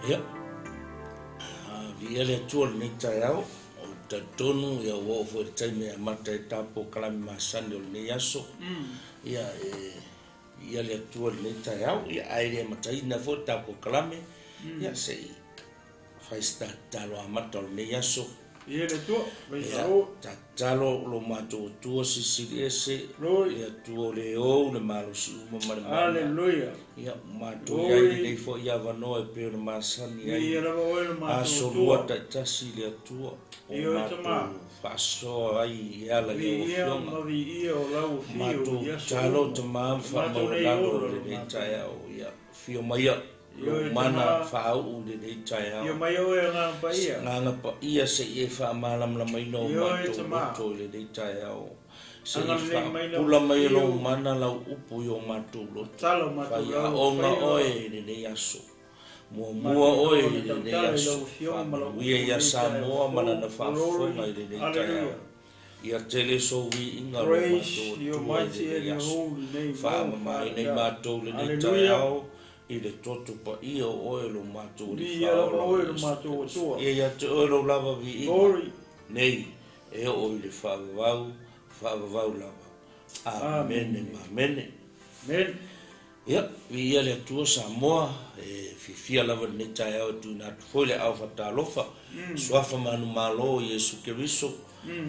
Ia, viia le Atua i lenei taeao, ou te talitonu ia ua oo foi i le taimi e amata ai ta polokalame masani o lenei aso. Ia, e viia le Atua i lenei taeao, ia ae le amataina foi le ta polokalame, ia se i fai se ta tatalo amata o lenei aso. Ia le Atua, vai Ia, ta tatalo lo matou Atua Silisili Ese, le Atua o le ou le malosi uma ma le mana. Aleluia. Ia, ua matou i ai lenei foi avanoa e pei ona masani ai. Ia lava oe lo matou Aso Atua. lua taitasi le Atua, o Ioe matou Tama. faasoa ai e ala i lau Viia Afioga. ma viia o lau afio Matou i aso tatalo uma. Tama ma O matou nei faamaualalo ola i lo lenei matou. taeao. Ia, afio maia lou Ioe mana Tama. faauu i lenei Afio taeao. mai oe Agaga Paia. Agaga paia se i e faamalamalamaina o Ioe matou Tama. loto i lenei taeao. Se i Agalelei mai lau faapula mai e lou afio. mana lau upu i o matou loto. Tatala o matou lau Faiaoga faiva. oe i lenei aso. Muamua Matou oe iloa i na lenei tautala i aso. lau afioga ma lau Faamanuia upu ia i lenei taeao Samoa ma lana fou. faafofoga Glory. i lenei taeao. Hallelujah. Ia tele sou viiga lo Praise matou your Atua i mighty and lenei your aso. holy name, O Faamamaina Father i God. matou i lenei Hallelujah. taeao i le toto paia o oe lo matou Alii Viia lava Faaola o oe lo Iesu matou Keriso. Atua. Ia ia te oe lou lava viiga Glory. nei e oo i le faavavau, faavavau lava. Amene Amene. ma amene. Amen. Ia, viia le Atua Samoa, e fiafia lava i lenei taeao e tuuina atu foi le aao faatalofa, suafa manumalo o Iesu Keriso,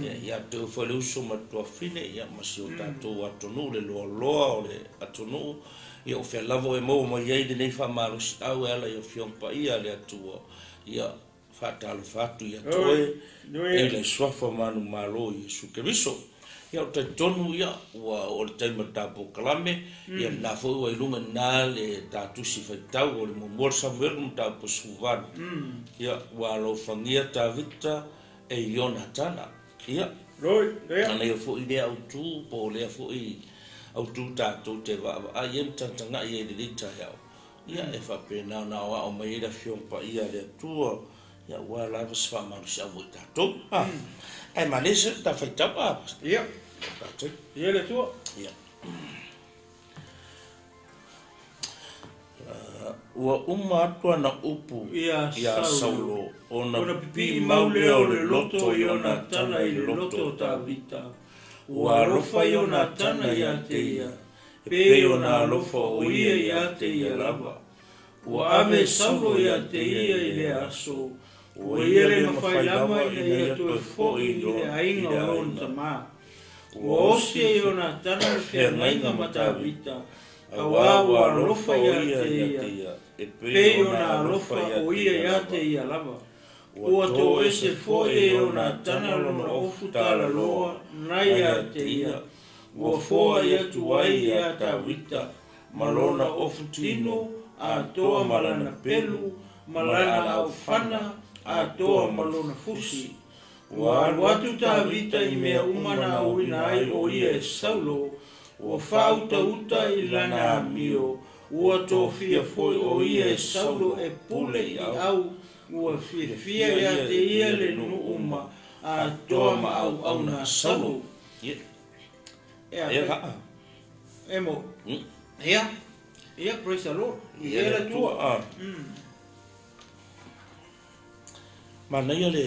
ia, ia te oe foi le uso ma le tuafafine, ia, ma si o tatou atunuu, le loaloa o le atunuu, ia, o fea lava o e maua mai ai lenei faamalosiau e ala i Afioga Paia a le Atua, ia, faatalofa atu ia te oe e le suafa manumalo o Iesu Keriso. Ia, ou te talitonu, ia, ua oo le taimi o le ta polokalame, ia lena foi ua i luga i ina le ta tusi faitau o le muamua o le Samuelu mataupu 18. Ia, ua alofagia Tavita e Ionatana. Ia, manaia foi lea autu po o lea foi autu tatou te vaavaai ai ma tagatagai ai i lenei taeao. Ia, e faapena ona aoao mai ai le Afioga Paia a le Atua, ia aua lava se faamalosiau mo i tatou. A, ae manaia se ta faitau, a, Ia. tatou. Ia le Atua. Ia. Ua uma atu ana upu Ia iā Saulo, Saulo, ona ona pipii pipii mau mau lea lea o o le le loto loto o o Ionatana Ionatana i i le le loto loto o o Tavita. Tavita. Ua Ua alofa alofa Ionatana Ionatana iā ia te te ia, ia, e pei pei ona ona alofa alofa o o ia ia iā ia te te ia ia lava. lava. Ua Ua ave ave Saulo Saulo iā ia te te ia ia i i lea lea aso, aso, ua ua ia ia le le mafai mafai lava lava ina ina ia ia toe toe foi foi i i le i aiga le o lona aiga. tama. Ua Ua osi osi e Ionatana le feagaiga feagaiga ma ma Tavita, Tavita, auā auā ua ua alofa alofa o ia ia te ia ia, te ia, e pei pei ona ona alofa alofa ia o te ia ia ia lava. te ia lava. Ua Ua toese toese foi foi e e Ionatana Ionatana lona lona ofu ofu talaloa talaloa na na ia ia te te ia, ia, ua ua foai foai atu atu ai ai iā ia Tavita Tavita ma ma lona lona ofu ofu tino tino atoa atoa ma ma lana lana pelu pelu ma ma le lana alaaufana alaufana atoa atoa ma ma le lona fusi. fusi. Ua Ua alu alu atu atu Tavita Tavita i i mea mea uma uma na na auina auina ai ai o o ia ia e e Saulo, Saulo, ua ua faautauta faautauta i i lana lana amio, amio, ua ua tofia tofia foi foi o o ia ia e e Saulo Saulo e e pule pule i i au. au, ua Ua fiafia fiafia ia ia te te ia ia le le nuu nuu uma, uma, atoa atoa ma ma auauna auauna a a Saulo. Saulo. Ia, Ea, ia kaa. e mo. Ia, ia, praise the Lord. Ia Ia le le Atua. Atua. A. Manaia le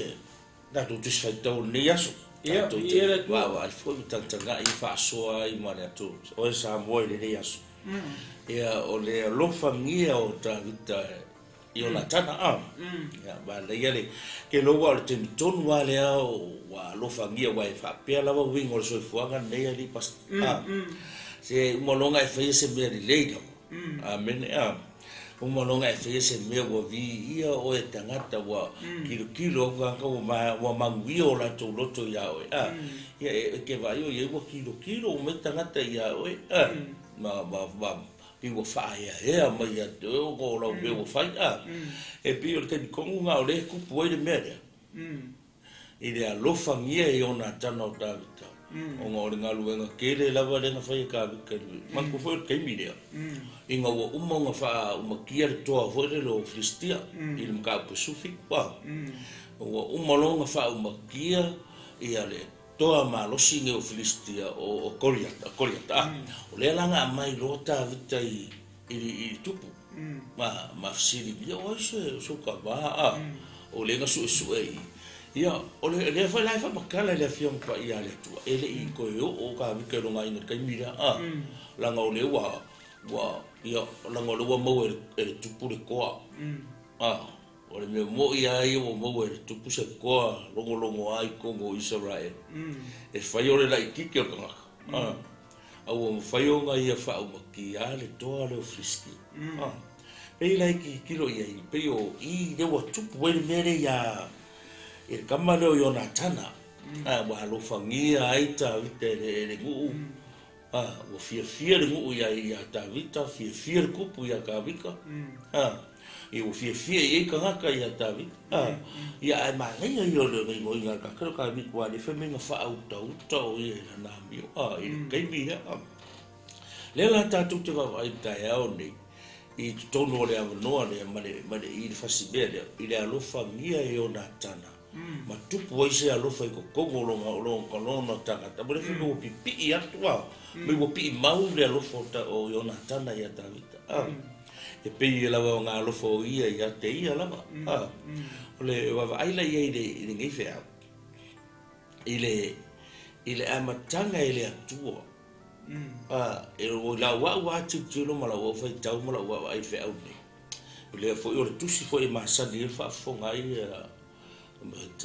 tatou Tusi Faitau o lenei aso. Ia, Tatou te ia le Atua. vaavaai foi ma tagatagai faasoa ai ma le Atua. Oe Samoa i lenei aso. Ia, o le alofagia o Tavita Ionatana, a. Ia, manaia le ke loua o le taimi tonu lava lea ua alofagia, aua e faapea lava uiga o le soifuaga lenei alii pastor. A. Se uma loga e faia se mea lelei lava. Amene, a. Uma loga e faia se mea ua viia oe e tagata, ua kilokilo atu tagata ua ma, ua manuia o latou loto iā oe. A. Ia, e ke vaai o iai ua kilokilo uma mai tagata iā oe. A. Ma, ma, ma, pei ua faaeaea mai ia te oe ona o lau mea ua fai. A. E pei o le taimi tonu lena o lea e tupu ai le mea lea. I le alofagia e Ionatana o Tavita, ona o le galuega tele lava lea na fai e Tavita i le manatua foi o le taimi lea, ina ua uma ona faaumatia le toa foi lele o Filistia i le mataupu e 17, a. Ua uma loa ona faaumatia ia le toa malosi nei o Filistia o Goliata, Goliata, a. O lea la na aumai loa Tavita i le tupu. Ma fesiligia, o ai se o tama, a? O lea na suesue i i. Ia, o lea foi la e faamatala i le Afioga Paia a le Atua, e le i toe oo Tavita i lona aiga i le taimi lea, a? Leaga o lea ua, ua, ia, leaga o lea ua maua e le tupu le toa, a? O le mea moni lava ia ua maua e le tupu se toa logologoa i totonu o Isaraelu, e fai o le laitiiti o le tagata, a? A ua mafai ona ia faaumatia le toa lea o Filistia. A, pei la e tilotilo i ai, pei o i lea ua tupu ai le mea lea iā i le tama lea o Ionatana. A, ua alofagia ai Tavita e le nuu. A, ua fiafia le nuu iā Tavita, fiafia le tupu iā Tavita. A, ia ua fiafia i ai tagata iā Tavita. A, ia ae manaia ia o le igoiga a le tagata lea o Tavita, aua o lea fai mai na faautauta o ia i lana amio, a, i le taimi lea. A, lea la tatou te vaavaai i le taeao nei, i totonu o le avanoa lea ma le, ma le, i le fasimea lea, i le alofagia e Ionatana, ma tupu ai se alofa i totonu o lona, lona tagata. Ua le fai mai ua pipii atu, a, mai ua pii mau le alofa o Ionatana iā Tavita. A, e pei lava o ngā alofa o ia ia te ia lava. A, o le vaavaai la i ai i lenei feau, i le amataga e le Atua, a, e o i lau au lava tilotilo ma lau au faitau ma lau vaavaai i le feau nei. O lea foi o le tusi foi e masani ai le faafofoga ai,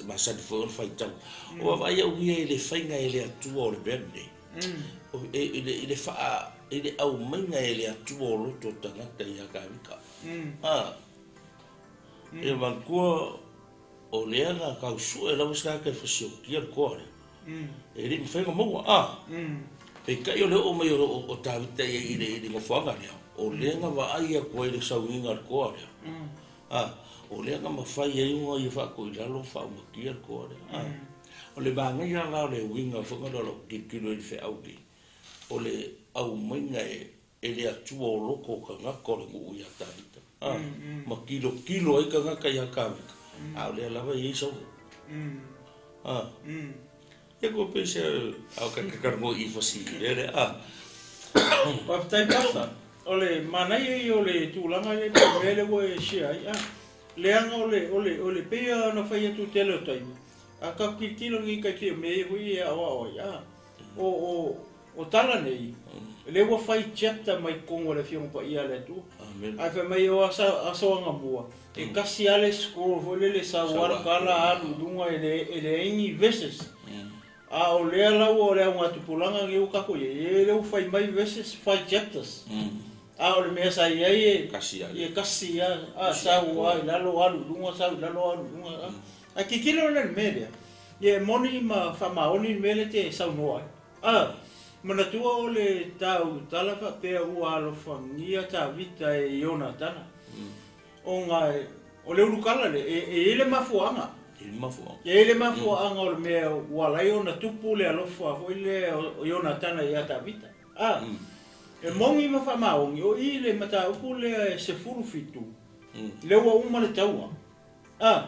masani foi ona faitau. O vaavaai au ia i le faiga e le Atua o le mea lenei, i le aumaiga e le Atua o loto o tagata ia Tavita. A, e manatua o lea na tau sue lava se tagata e fasiokia le toa lea. E le i mafai ona maua, a. Peitai o le oo mai o Tavita i le nofoaga lea, o lea na vaai atu ai le sauniga o le toa lea. A, o lea na mafai ai ona ia faatoilalo faaumatia le toa lea. A, o le manaia la o le uiga foi lea o lau tilotilo i le feau nei, o le aumaiga e le Atua o loto o tagata o le nuu ia Tavita. A, ma tilotilo ai tagata ia Tavita, a o lea lava e i ai Saulo. A, ia ko pei se a o ka ka i fasi le le a. Faafetai Pastor. O le manaia ia o le tulaga lea po o le mea lea ua e share ai, a, leaga o le, o le, o le pei lava ona fai atu i le tele o taimi, a tatou tilotilo nei tai pei o mea ia foi e aoao ai, a, o, o, o tala nei, lea ua fai chapter mai totonu o le Afioga Paia a le Atua. Ae fai mai o aso anamua, e tasi lava le scroll foi lele e sau lava le tala alu i luga e leai ni verses. A o lea la ua o le augatupulaga lenei ua tatou i ai, lea ua fai mai verses, fai chapters. A o le mea sa i ai e tasi lava, sau lava i lalo alu i luga, sau i lalo alu i luga. Ae tilotilo la i le mea lea, ia e moni ma faamaoni le mea lea e te saunoa ai. A, manatua o le tau tala faapea ua alofagia Tavita e Ionatana, ona o le ulukala lea, e i ai le mafuaaga. E i ai le mafuaaga o le mea ua ala ai ona tupu le alofa foi lea o Ionatana ia Tavita. A, e moni ma faamaoni, o i le mataupu lea e 17, lea ua uma le taua. A,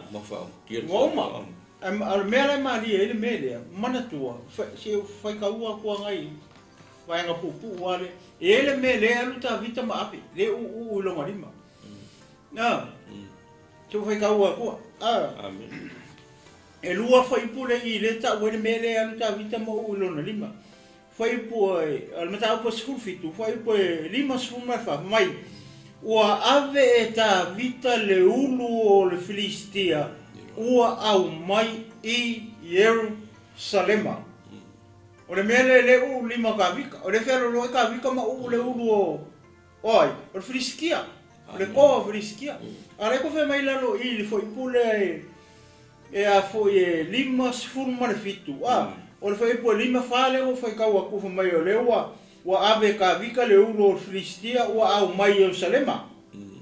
ua uma. A o le mea la e malie ai le mea lea, manatua, se faitaua atu agai vaega puupuu lava lea. E i ai le mea lea e alu Tavita ma ave, lea e uuu i lona lima. A, se ua faitaua atua. A, e lua fuaiupu lea i i lea e tau ai le mea lea e alu Tavita ma uu i lona lima. Fuaiupu o le mataupu e 17, fuaiupu e 54, mai, ua ave e Tavita le ulu o le Filistia ua aumai i Ierusalema. O le mea lea e le uu lima o Tavita, o lea e fealoloai Tavita ma uu le ulu o ai? O le Filistia, o le toa o Filistia. A o lea e fai mai lalo i le fuaiupu lea e a foi e 57, a, o le fuaiupu e 54 lea ua faitau atu fai mai o lea ua ave e Tavita le ulu o le Filistia ua aumai i Ierusalema.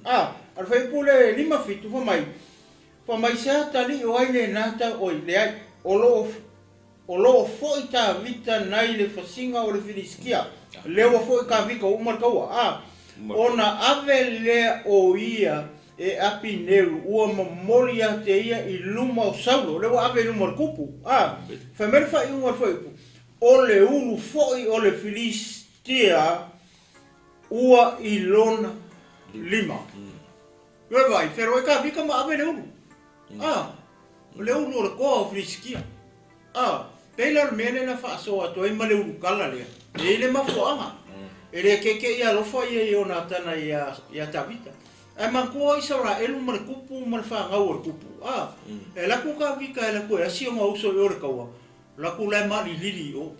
A, o le fuaiupu lea e 57 fai mai se atalii o ai lena tau oi leai, o lo o foi Tavita nai le fasiga o le Filistia, lea ua foi Tavita ua uma le taua, a, ona ave lea o ia e Apineru ua momoli ia te ia i luma o Saulo, lea ua ave i luma o le tupu, a, fai mai le faaiuga o le fuaiupu, o le ulu foi o le Filistia ua i lona 5. Ua vaai, feloai Kavika ma ave le ulu. A, o le ulu o le koa o Filisitia. A, pei la o le mea lea na faasoa atu ai ma le ulukala lea, e i ai le mafuaaga. E le keke'i alofa ia Ionatana iā Tavita. Ae manatua Isaraelu ma le tupu ma le fanau o le tupu. A, e alu atu Kavika e alu atu e asi ona uso i o i le taua, alu atu la e malilili i o.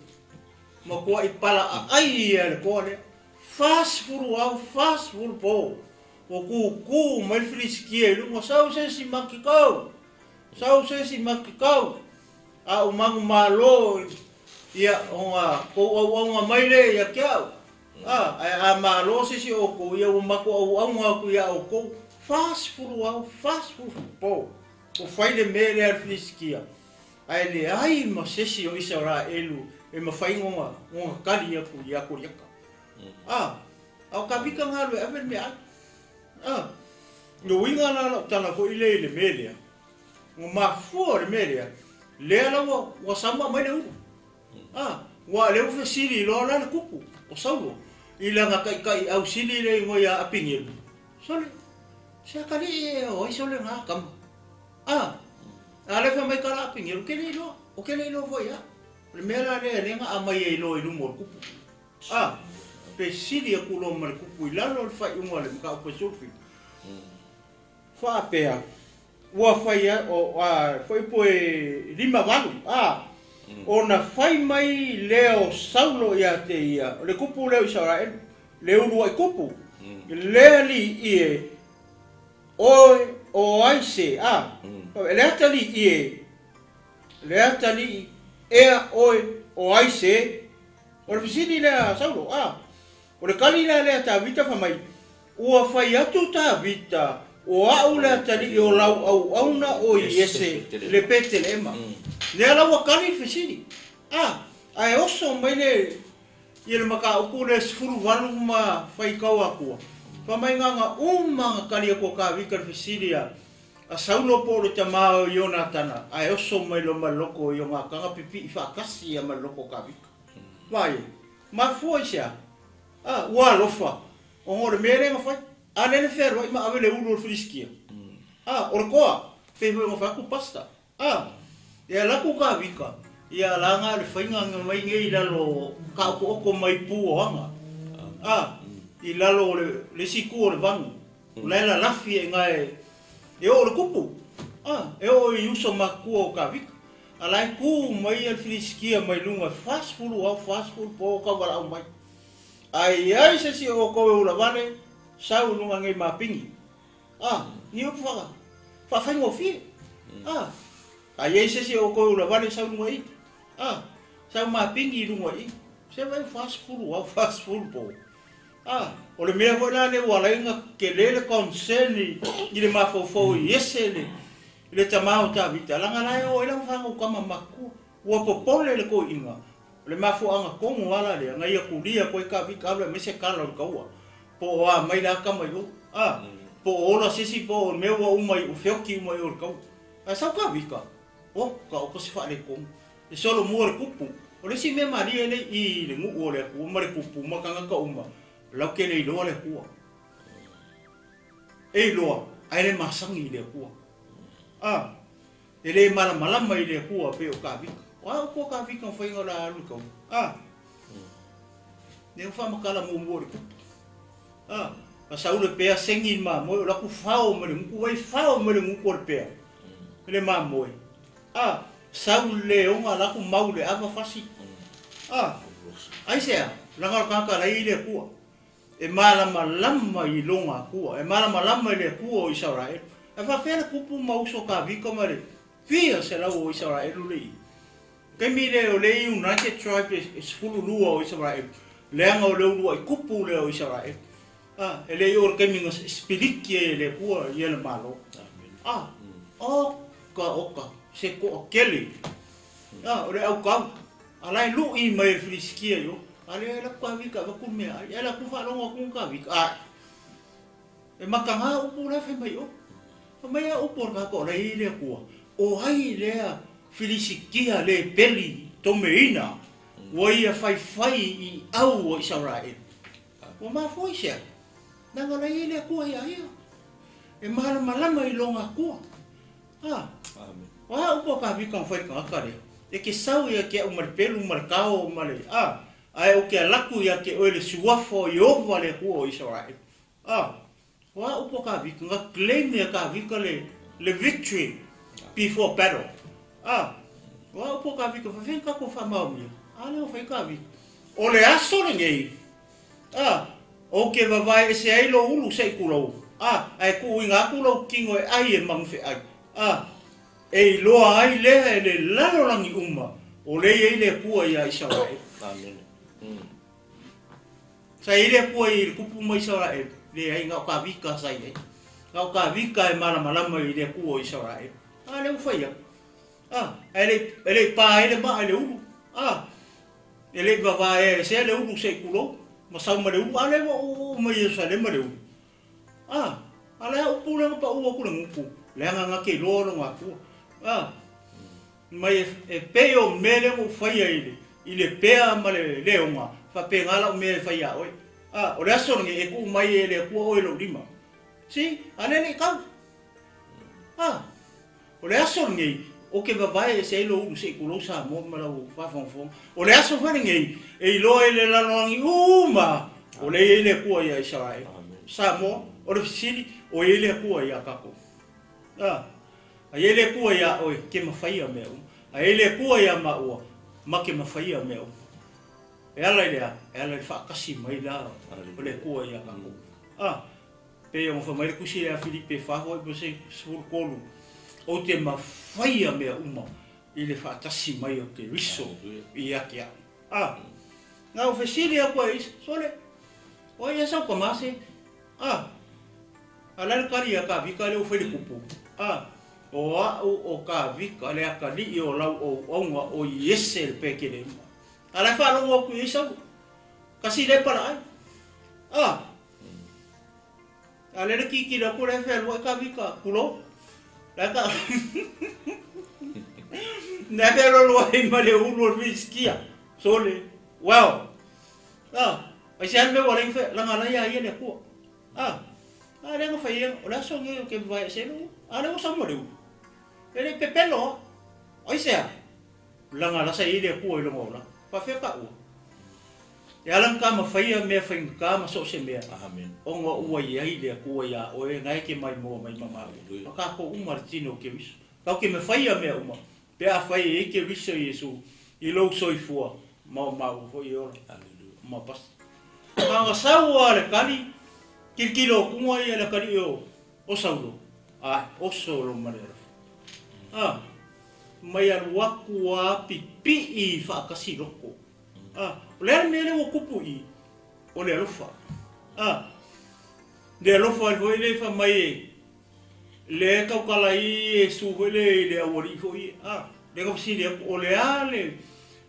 Matua'i palaaai ia e le toa lea. 40 ao, 40 po. Ua tūtū mai le Filisitia i luga, Sau se isi matikau! Sau se isi matikau! A o manumalo, ia, ona tou auauna mai lea ia te au. A, ae a malo se isi o outou, ia ua matou auauna atu iā outou. 40 ao, 40 po. Ua fai le mea lea a le Filisitia, ae leai ma se isi o Isaraelu e mafai ona tali atu iā Koliata. A, a o Kavika na alu e ave le meaai. A, le uiga la lau tala foi lea i le mea lea, ua mafua le mea lea, lea la ua, ua sauma mai le ulu. A, ua lea ua fesili loa la le kupu o Saulo i lana taitai ausili lea igoa ia Apinelu, Sole, se atalii ea o ai sole na tama? A, a lea fai mai ka la Apinelu, ke le iloa, o ke le iloa foi ia. O le mea la lea lea na aumai ai loa i luma o le kupu. A, fesili atu loa ma le kupu i lalo o le faaiuga o le mataupu e 17. Faapea, ua fai a, o, a, fuaiupu e 58, a, ona fai mai lea o Saulo ia te ia, o le kupu lea o Isaraelu, le uluai kupu, le alii e, oe o ai se, a, le atalii e, le atalii ea oe o ai se? O le fesili lea a Saulo, a, o le tali la lea a Tavita fai mai, Ua fai atu Tavita, o a'u le atalii o lau auauna o Iese le Peteleema. Lea la ua tali le fesili, a, ae oso mai le ia le mataupu lea 18 ma faitau atua, fai mai na ona uma na tali atu o Tavita i le fesili a A Saulo po o le tama o Ionatana, ae oso mai loa ma le loko o Ionatana pipii faatasi ia ma le loko o Tavita. Vaai e, mafua i se a? A, ua alofa, ona o le mea lea na fai. A lele fealuai ma ave le ulu o le Filisitia. A, o le toa, pei foi ona fai atu Pastor. A, e alu atu Tavita, ia laga le faiga na mai nei i lalo o taotooto mai pu o aga. A, i lalo o le, le isi itu o le vanu. O la e lalafi e ina e, e oo le kupu. A, e oo i uso matutua o Tavita. A la e tu mai ia le Filisitia mai luga e 40 ao, 40 po o tauvalaau mai. A i ai se isi o outou e ulavale, sau i luga nei mapini. A, ni upu whaka, whawhaingofie. A, a i ai se isi o outou e ulavale, sau i luga i. A, sau mapini i luga i. Se vai 40 ao, 40 po. A, o le mea foi la lea ua ala ai ona tele le concern i le mafaufau i ese le, le tama o Tavita, leaga la e oo ai lana fanau tama matutua. Ua popole le toeaina, o le mafuaaga tonu lava la lea, na ia tulia atu ai Tavita alu e aumai se tala o le taua, po o a mai la tama i o, a, po o ola se isi po o le mea ua uma i, ua feoti uma i o i le taua. Ae sau Tavita, oka oka se faaletonu. E solomua le kupu. O le isi mea malie lea i i le nuu o le Atua ma le kupu ma tagata uma, lau ke le iloa le Atua. E iloa, ae le masani i le Atua. A, e le malamalama i le Atua pei o Kavika. O a upu a Kavika na faiga o le a alu i kaua? A, lea ua faamatala muamua i le kupu. A, a sau le pea segi i le mamoe, o laku fao mai le gutu, vai fao mai le gutu o le pea i le mamoe. A, sau le oga la ku mau le ava fasi. A, aisea, laga o le tagata la i le Atua, e malamalama i lona Atua, e malamalama i le Atua o Isaraelu. Ae faapefea le kupu ma uso Kavika ma le fia selau o Isaraelu le i? Taimi lea o le United Tribe e 12 o Isaraelu, leaga o le uluai kupu lea o Isaraelu. A, e le i oo le taimi na sipiliki ai e le Atua ia le Malo. A, oka, oka, se toatele. A, o le aukau, a la e lui mai e le Filisitia i o. A lea e laku Kavika e avatu le meaai. Ae laku faalogo atu na Kavika, ae, e mataga upu la e fai mai i o. Fai mai a upu a le tagata o la e i ai le Atua, o ai lea Filisitia le peli tomeina ua ia faifai i au o Isaraelu. Ua mafua i se a? Leaga o la e i ai le Atua ia ia. E malamalama i lona Atua. A. O a upu a Kavika na fai i le tagata lea? E te sau ia te au ma le pelu ma le tao ma le, a, ae ou te alaku ia te oe le suafa o Ieova le Atua o Isaraelu. A. O a upu a Kavika? Na claim e Kavika le, le victory before battle. A. O a upu a Kavika? Faafefea na tatou faamaonia? A lea ua fai Kavika. O le aso lenei, A, ou te vavae ese ai lou ulu se i tulou, a, ae tuuina atu lou tino e ai e manufeai, a, e iloa ai lea e le lalolagi uma o lea i ai le Atua ia Isaraelu. Amene. Sa i ai le Atua i le tupu ma Isaraelu? Leai, na o Kavika sa i ai. Na o Kavika e malamalama i le Atua o Isaraelu. A, lea ua fai atu. A, ae le, e le i pa ai le maa i le ulu. A, E le i vavaea esea le ulu se i tulou, ma sau ma le ulu, a lea ua oo mai Ierusalema le ulu. A, a le a upu lea na paʻu atu le gutu, leaga na te iloa lona Atua. A, mai e, e pei o mea lea na ou faia i le, i le pea ma le leoga, faapena lau mea e fai iā oe. A, o le aso lenei e tuu mai e le Atua oe i lou lima. See, a lea le i kau. A, O le aso lenei, ou te vavae ese ai lou ulu se i tulou Samoa ma lau faafogafoga. O le aso foi lenei, e iloa ai le lalolagi uma o lea e i ai le Atua ia Isaraelu. Samoa, o le fesili, o i ai le Atua ia tatou? A, a i ai le Atua ia oe, ke mafaia mea uma. A i ai le Atua ia maua, ma ke mafaia mea uma. E ala i le a? E ala i le faatasi mai la o le Atua ia tatou. A, Pei ona fai mai le Tusi ia Filipe 4:13, Ou te mafaia mea uma i le faatasi mai o Keriso ia te au. A, na ou fesili atu ai isi, Sole, o ai ea sau tama se? A, a le a le tali ia Kavika lea ua fai le kupu? A, o au o Kavika le atalii o lau ouauna o Iese le Petelema. A la e faalogo atu i ai Saulo, kasi lea palaai. A, A lea le tilotilo atu la e fealuai Kavika, tulou. La e ka La e fealualuai ma le ulu o le Filistia. Sole. Well. Ah, ai se a le mea ua ala ai langa la ia ia le Atua. Ah. Ah, lea na fai ai, o le aso lenei ou te vavae ese ai lou ulu. Ah, lea ua sau ma le ulu. E le pepelo lava. Aisea? Langa la sa i ai le Atua i lona olaga. Faafefea taua? E ala ona ta mafaia mea faigata ma so o se mea, ona ua i ai le Atua iā oe, na e te maimoa mai ma maua. Ma tatou uma le tino o Keriso. Tatou te mafaia mea uma, pe afai e i ai Keriso Iesu i lou soifua, ma o maua foi e ola. Ma basi. Na ona sau lava le tali, tilotilo atu ia le atalii o Saulo, ae oso lou male alofa. A, mai alu atu lava pipii faatasi loko. A, o le a le mea lea ua tupu i i? O le alofa. A, le alofa foi lea fai mai e, lea e tautala ai Iesu foi lea i le aualii foi ia. A, lea na fesili atu, o le a le,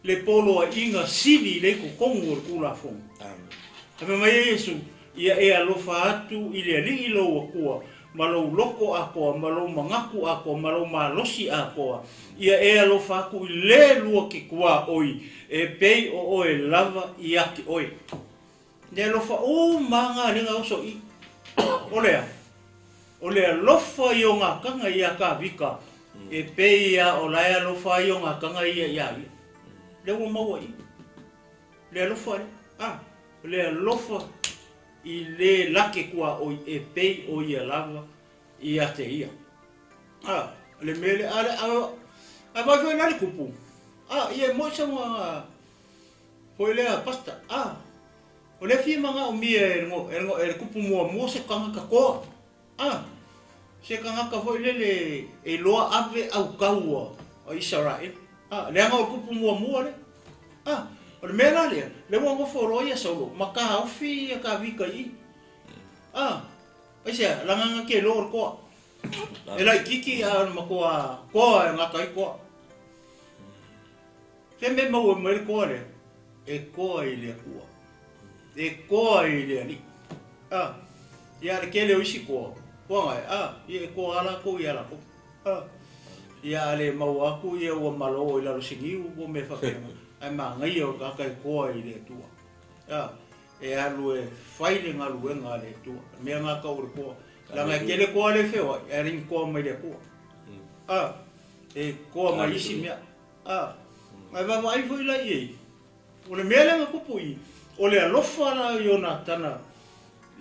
le poloaiga sili lea i totonu o le Tulafono? Ae fai mai ai Iesu, Ia e alofa atu i le Alii lou Atua, ma lou loto atoa, ma lou manatu atoa, ma lou malosi atoa, ia e alofa atu i le lua ke tuaoi, e pei o oe lava ia te oe. Le alofa uma nga le gaoso i. O le a? O le alofa i o ngakanga ia Kavika, e pei ia o lae alofa ai o ngakanga ia ia ia. Le ua maua i. Le alofa le, a, le alofa i le lake tuaoi e pei o ia lava ia te ia. A, le mea le, a, le, a, a vai foi la le kupu. A, ia e moi sauga foi lea pasta. A, o lea fia manaomia e le, e le, e le kupu muamua se tagata toa. A, se tagata foi lele e iloa ave au taua a Isaraelu. A, leaga o le kupu muamua lea. A, o le mea la lea, lea ua nofo loa ia Saulo ma taofi ia Kavika i i. A, aisea, lagaga ke iloa o le toa. E laititi a o le matua toa e gata ai toa. Se mea maua mai le toa lea, e toa i le Atua. E toa i le Alii. A, ia le tele o isi toa, toaga e, a, ia e toa lava latou ia latou. A, ia a le maua atu ia ua malo i lalo o se niu, ua mea faapena, ae manaia o le tagata e toa i le Atua. A, e alu e fai le galuega a le Atua. Le mea lena tau o le toa. Leaga e tele toa lea e feoai, ae le ni toa mai le Atua. A, e toa mai isi mea. A, ae vaavaai foi la i ai, o le mea lea na tupu i i, o le alofa la o Ionatana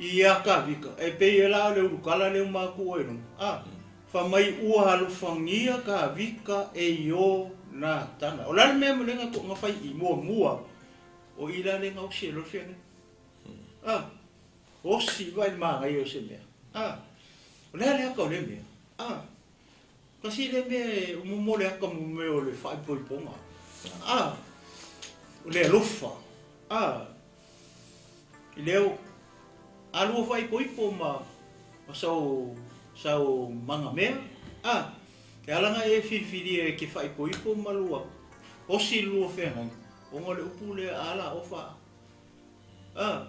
ia Tavita, e pei la o le ulukala lea ua matou tuua i luga, a, fai mai ua alofagia Tavita e Ionatana. O le a le mea lea na fai i i? Muamua, o i la lea na osi ai loa le feagaiga. A, osi vaai i le manaia o se mea. A, o le a le ata o lea mea? A, Tasi lea mea e mo le ata mo mea o le faaipoipoga. A, o le alofa. A, i lea a lua faaipoipo ma ma sau sau magamea. A, e ala ona e filifilia e ke faaipoipo ma lua osi lua feagaiga, ona o le upu lea a la ofa. A,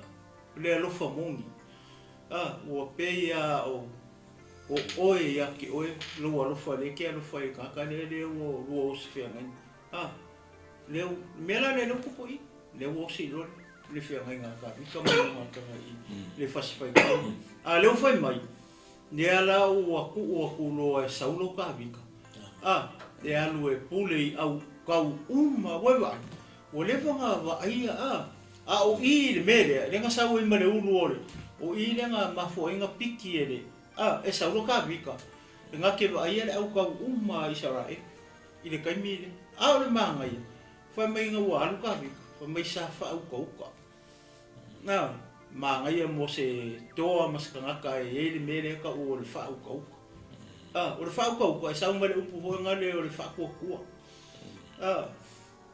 o le alofa moni. A, ua pei lava o o oe ia te oe lou alofa lea e te alofa ai i le tagata lea lea ua lua osi feagaiga. A, lea ua, le mea la lea lea ua tupu i i, lea ua osi loa le feagaiga a Tavita ma Ionatana i le fasi faitauli. A lea ua fai mai, lea la ua tuu atu loa e Saulo Tavita, a, e alu e pule i au kau uma, ua e vaai, Ua leva ona vaaia a, a o i i le mea lea, lea na sau ai ma le ulu o le, o i lea na mafua ai na piki e le, a, e sau loa Tavita, e na te vaaia le aukau uma a Isaraelu i le taimi lea. A o le manaia, fai mai ina ua alu Tavita, fai mai sa faautauta. A, manaia mo se toa ma se tagata e i ai le mea lea e tau o le faautauta. A, o le faautauta e sau mai le upu foi lea o le faatuatua. A.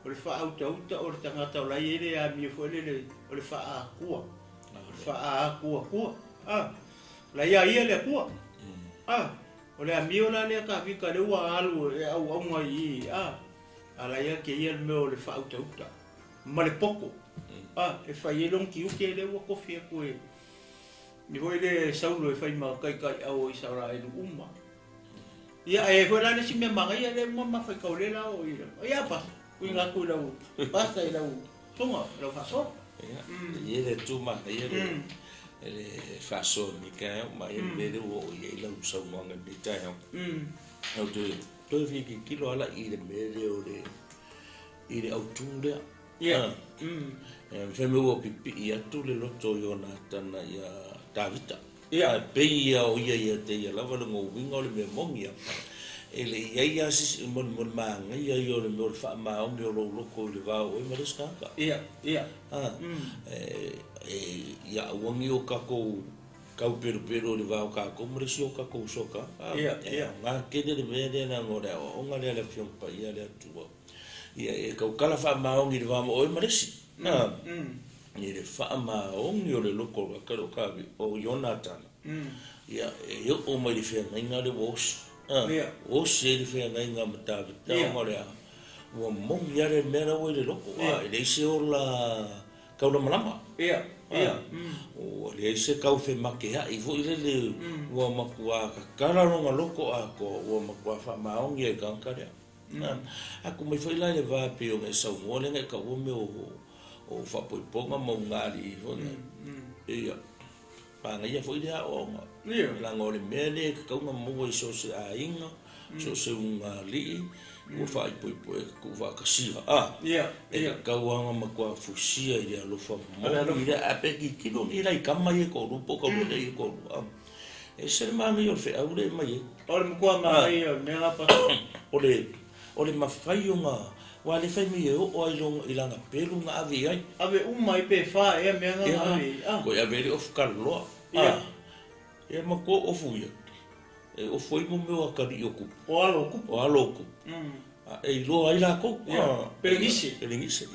O le faautauta o le tagata o la e i ai le amio foi lele o le faaakua, o le faaatuatua, a, o la e ia ia le Atua, a, o le amio la lea Tavita lea ua alu e auauna i i, a, a la ia te ia le mea o le faautauta ma le poto, a, e fai ai lona tiute lea ua tofi atu e i foi le Saulo e fai ma taitaiau o Isaraelu uma. Ia, e foi la le isi mea manaia lea ua mafaitau lea la o i ia pas, uiga atu i lau pasta i lau susuga, i lau faasoa. Ia, e i ai le tu manaia le le faasoa i lenei taeao ma le mea lea ua oo i ai lau saunoaga i lenei taeao. Ou te toe fia tilotilo lava la i le mea lea o le i le autu lea. Ia. Fai mai ua pipii atu le loto o Ionatana ia Tavita. Ia. Ae pei ia o ia ia te ia lava le uiga o le mea moni ia. E le i ai lava se isi mo le manaia ia o le mea o le faamaoni o lou loto i le va o oe ma le isi tagata. Ia, ia. Ia aua ne i o tatou tau pelopelo i le va o tatou ma le isi o tatou uso a tagata. Ia, ia. E aoga tele le mea lea leaga o le aoaoga lea a le Afioga Paia a le Atua. Ia e tautala faamaoni i le va ma oe ma le isi. I le faamaoni o le loto o le tagata o Ionatana, ia e oo mai le feagaiga lea ua osi. Osi ai le feagaiga ma Tavita ona o le a? Ua moni lava le mea la ua i le loto, e leai se ola taulamalama. Ua leai se taufemakea'i foi lele, ua matua tatala lona loto atoa, ua matua faamaoni ai i le tagata lea. Aku mai foi la i le va e pei ona e saunoa lea na e taua mea o faapoipoga ma ugalii foi lea. Ia, manaia foi lea aoaoga. Leaga o le mea lea e tatau ona maua i so o se aiga, so o se ugalii, ua faaipoipo e tuufaatasia. E tatau lava ona matua fusia i le alofa moni lea. Ae pe tilotilo nei la i tama ia e toalua po o taulelei ia e toalua. E ese le manaia o le feau lea e aumai ai. O le matua manaia o le mea lapa. O le, o le mafai ona, aua lea fai mai e oo lava i lona, i lana pelu na ave i ai. Ave uma ai pe fa ea mea na na ave i ai. Toe ave ai le ofu kalaloa. Ia. Ia matua ofu ia. E ofu ai mo mea o atalii o kupu. O alo o kupu. O alo o kupu. E iloa ai latou. Ia, Pelenise. Pelenise.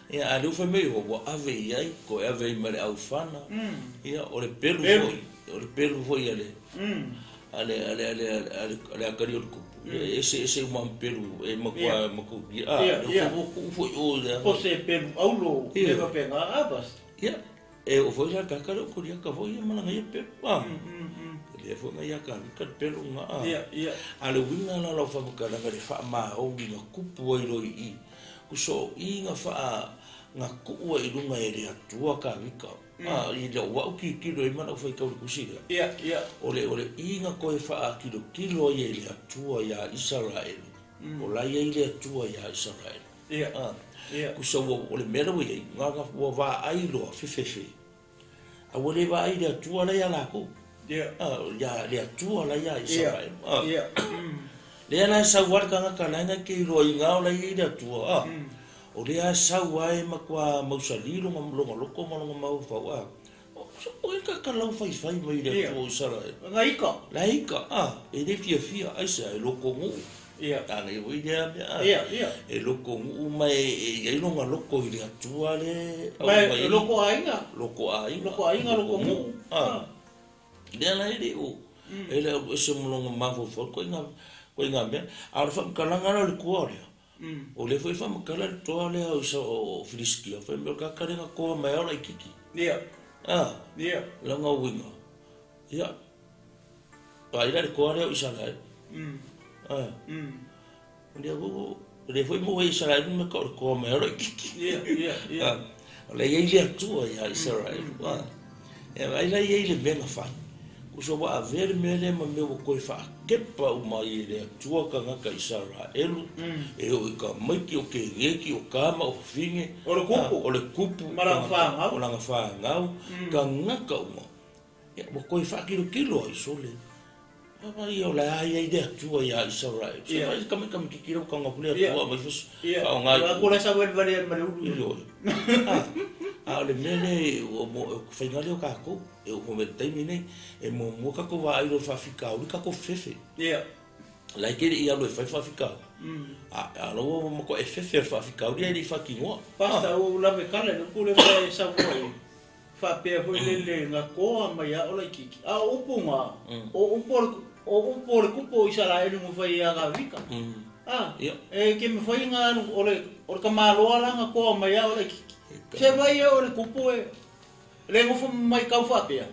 Ia, a o lea ua fai mai ua ave i ai, toe ave ai ma le aufana. Ia, o le pelu foi, o le pelu foi a le, a le, a le, a le, a le, a le atalii o le kupu. Ia, e eseese uma ma pelu e matua, matua, ia, lea foi ua tuu foi i o i le Po se pelu aulo, mea faapena, a bas. Ia, e oo foi la i le tagata lea o Koliata foi ia ma lana ia pelu, a. Lea foi na ia Tavita le pelu na, a. A o le uiga la o lau faamatalaga i le faamaoni na tupu ai loa i i, uso o i na faa, Na kuʻu ai i luga e le Atua Kavika, a i lou a'u tilotilo ai ma la'u faitau i le tusi lea. Ia, ia. O le, o le i na toe faatilotilo ai e le Atua iā Isaraelu, o la e i ai le Atua iā Isaraelu. Ia, A, ia. Tusa ua, o le mea lea ua i ai, na, na, ua vaai loa fefefe, a ua le vaai i le Atua la iā lakou. Ia. A, iā le Atua la iā Isaraelu. A, Ia, ia. Lea la e sau lava le tagata la e na te iloa i o la e i ai le Atua, a. O lea e sau lava e matua mausali lona, lona loto ma lona mafaufau, a. O ai ka ka lau faifai mai i le Atua o Isaraelu? Na ika. La ika, a, e le fiafia, aisea, e lotonuu. Ia. Tane foi lea mea, a. Ia, ia. E lotonuu ma e i ai lona loto i le Atua le Ma e loko aiga. Loko aiga. Loko aiga, loko nuu. A. Lea la e le o, e le alu ese ma lona mafaufau koiga, koiga mea. A o le faamatalaga la o le toa lea, o lea foi e faamatala le toa lea o Isa o Filisitia, fai mai o le tagata lea na toa mai ao laitiiti. Ia. A. Ia. Lona uiga, ia, vaai la le toa lea o Isaraelu. A. O lea foi o lea foi maua e Isaraelu me ka o le toa mai ao laitiiti. Ia, ia, ia. A. O lea e i ai le Atua iā Isaraelu. A. E vaai la i ai le mea na fai. Tusa ua avea le mea lea ma mea ua toe faakepa uma ai e le Atua tagata Isaraelu, e oo i tamaiti o keneti o tama o fafine. O le kupu. O le kupu. Ma lana fanau. O lana fanau, tagata uma. Ia, ua toe faatilotilo ai sole. Vaai ia o le a i ai le Atua iā Isaraelu. Se vaai ka mai tamaitiiti lea ua tago atu le Atua aumai faaaoga i o. Ia, la sa wale wale ma le ulu. Ioe. A o le mea lea ua mo faiga lea o tatou, e oo mai i le taimi lenei, e muamua tatou vaai loa i le faafitauli tatou fefefe. Ia. La e te le i alu e fai le faafitauli. A o la ua matua e fefe i le faafitauli ae le i faatinoa. Pastor, ua ou lave kala i le upu lea ua e saunoa i ai. Faapea foi le le na toa mai ia o laitiiti. A o upu na, o upu o le, o upu o le kupu o Isaraelu na fai ia Kavika. A, e ke mafai na alu, o le, o le tamaloa la na toa mai ia o laitiiti. Se vai ia o le kupu e le nofo mai kau faapea.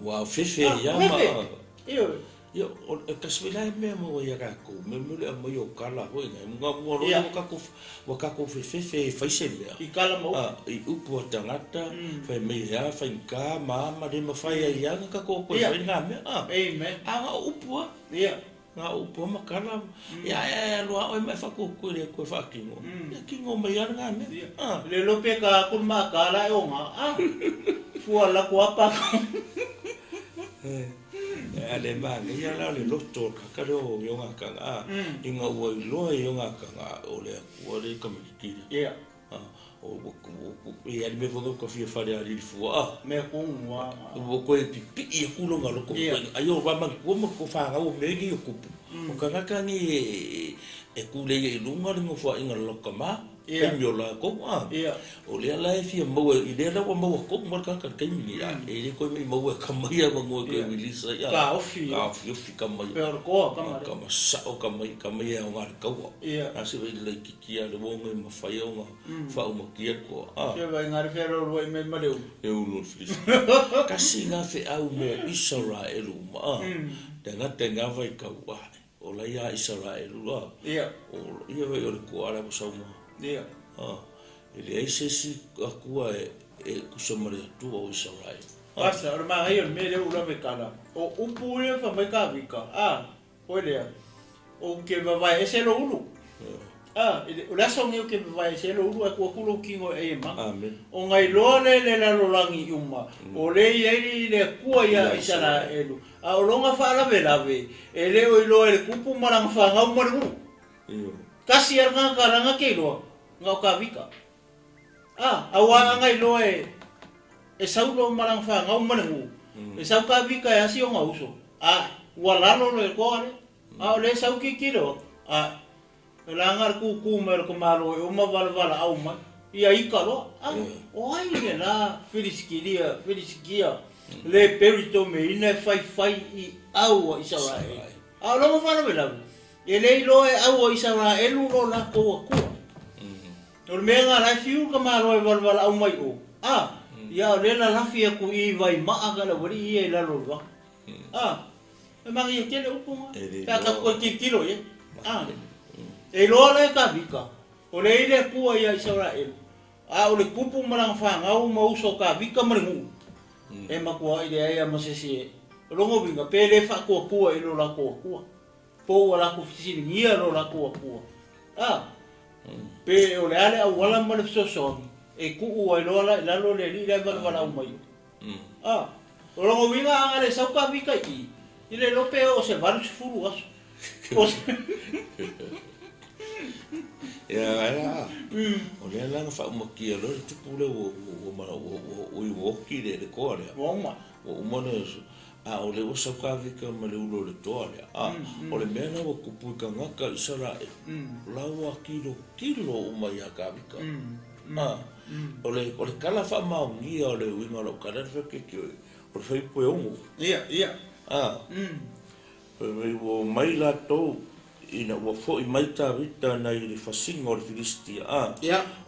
Ua fefe ia ma. Fefe. Ioe. Ia, o e tasi foi la e mea maua ia tatou, mea mea o le aumai o kala foi nei. Ua ua loa ua tatou, ua tatou fefefe e fai se mea. I kala ma upu. A, i upu a tagata, fai mai e a, faigata, ma a ma le mafai ai lava ona tatou toe fai na mea. A, Amen. a na o upu lava. Ia. Na o upu lava ma kala. Ia, e alu lava oe ma e faatuatua i le Atua e faatino. Ia tino mai lava lena mea. Ia. A. Le lo pe ka aku ma ka la e o ngā. A. Fua la kua pa. A le manaia la o le loto o le tagata lea o Iogatana, a, ina ua iloa e Iogatana o le Atua lea i tamaitiiti lea. Ia. A, o ua, ua, e i ai le mea foi lea ua fia falealili fua, a. Mea kogu lava. Ua toe pipii atu lona loto, ai o va manatua ma tou fanau o mea nei o tupu. O tagata nei e tulei ai i luga le nofoaiga o le latou tama, taimi o latou, a. O lea la e fia maua, i lea la ua maua tonu mai le tagata i le taimi nei, a e le toe maumau e tama ia avanoa e toe release ai, a. Taofi. Taofiofi tama ia. Pei o le toa tama lea. Tama sao tama ia, tama ia e aoga i le taua. Ia. A se i laitiiti lava le uaga e mafai ona faaumatia le toa, a. Se vai ngā re whera rua i mai ma le ulu. E ulu o le Filisitia. Tasi lena feau mo Isaraelu uma, a. Tagata i na vaitau, a, o la ia Isaraelu, a. Ia. O ia vai o le toa la ua saunoa. Ia. A, e leai se isi Atua e tusa ma le Atua o Isaraelu. Pastor, o le manaia o le mea lea ua lave kala, o upu ia fai mai Kavika, a, koe lea, ou te vavae ese lou ulu. A, o le aso lenei ou te vavae ese lou ulu ae tuu atu lou tino e ai e maga. Amen. O nai loa le le lalolagi uma, o lea e i ai le Atua ia Isaraelu, a o lona faalavelave, e le o iloa e le kupu ma lana fanau ma le nuu. Ioe. Tasi a le tagata lana te iloa, na o Kavika. A, auā ana iloa e, e Saulo ma lana fanau ma le nuu, e sau Kavika e asi ona uso, a, ua lalo le toa lea. A o lea e sau tilotilo atu, a, o le aga le kūkū mai o le tamaloa i o ma valevalaau mai, ia ika loa, a, o ai le la Filisitilia, Filisitia, le peritomeina e faifai i au a Isaraelu. A o lona faalavelave, e le iloa e au a Isaraelu lo latou Atua. O le mea lena la e fiu le tamaloa e valevalaau mai o, a, ia o lea e lalafi atu i i vaimaa ka le aualii ia i lalo o le vao. A, e manaia tele upu na, E le pe a tatou iloa. toe tilotilo i ai. A, e iloa la e Kavika, o lea e i le Atua ia Isaraelu. A o le tupu ma lana fanau ma uso o Tavita ma le nuu, e matuai leai lava ma se isi e. O lona uiga, pe le faatuatua i lo latou Atua, po ua latou fesiligia lo latou Atua, a, pe o le a le auala ma le fesoasoani e tuu ai loa la i lalo le alii la e valavalau mai ai. A, o lona uiga a na le sau Tavita i i, i le iloa pe oo se 80 aso. Ia, ae o lea la na faaumatia loa le tupu lea ua oti le toa lea. Ua uma. Ua uma le a o lea ua sau Tavita ma le ulu o le toa lea. A o le mea la ua tupu i tagata Isaraelu, la ua tilotilo uma ia Tavita. A o le tala faamaonia o le uiga o lau tala le fai o le fuaiupu e 6. Ia, ia. A ua omai latou ina ua foi mai Tavita nai le fasiga o le Filisitia, a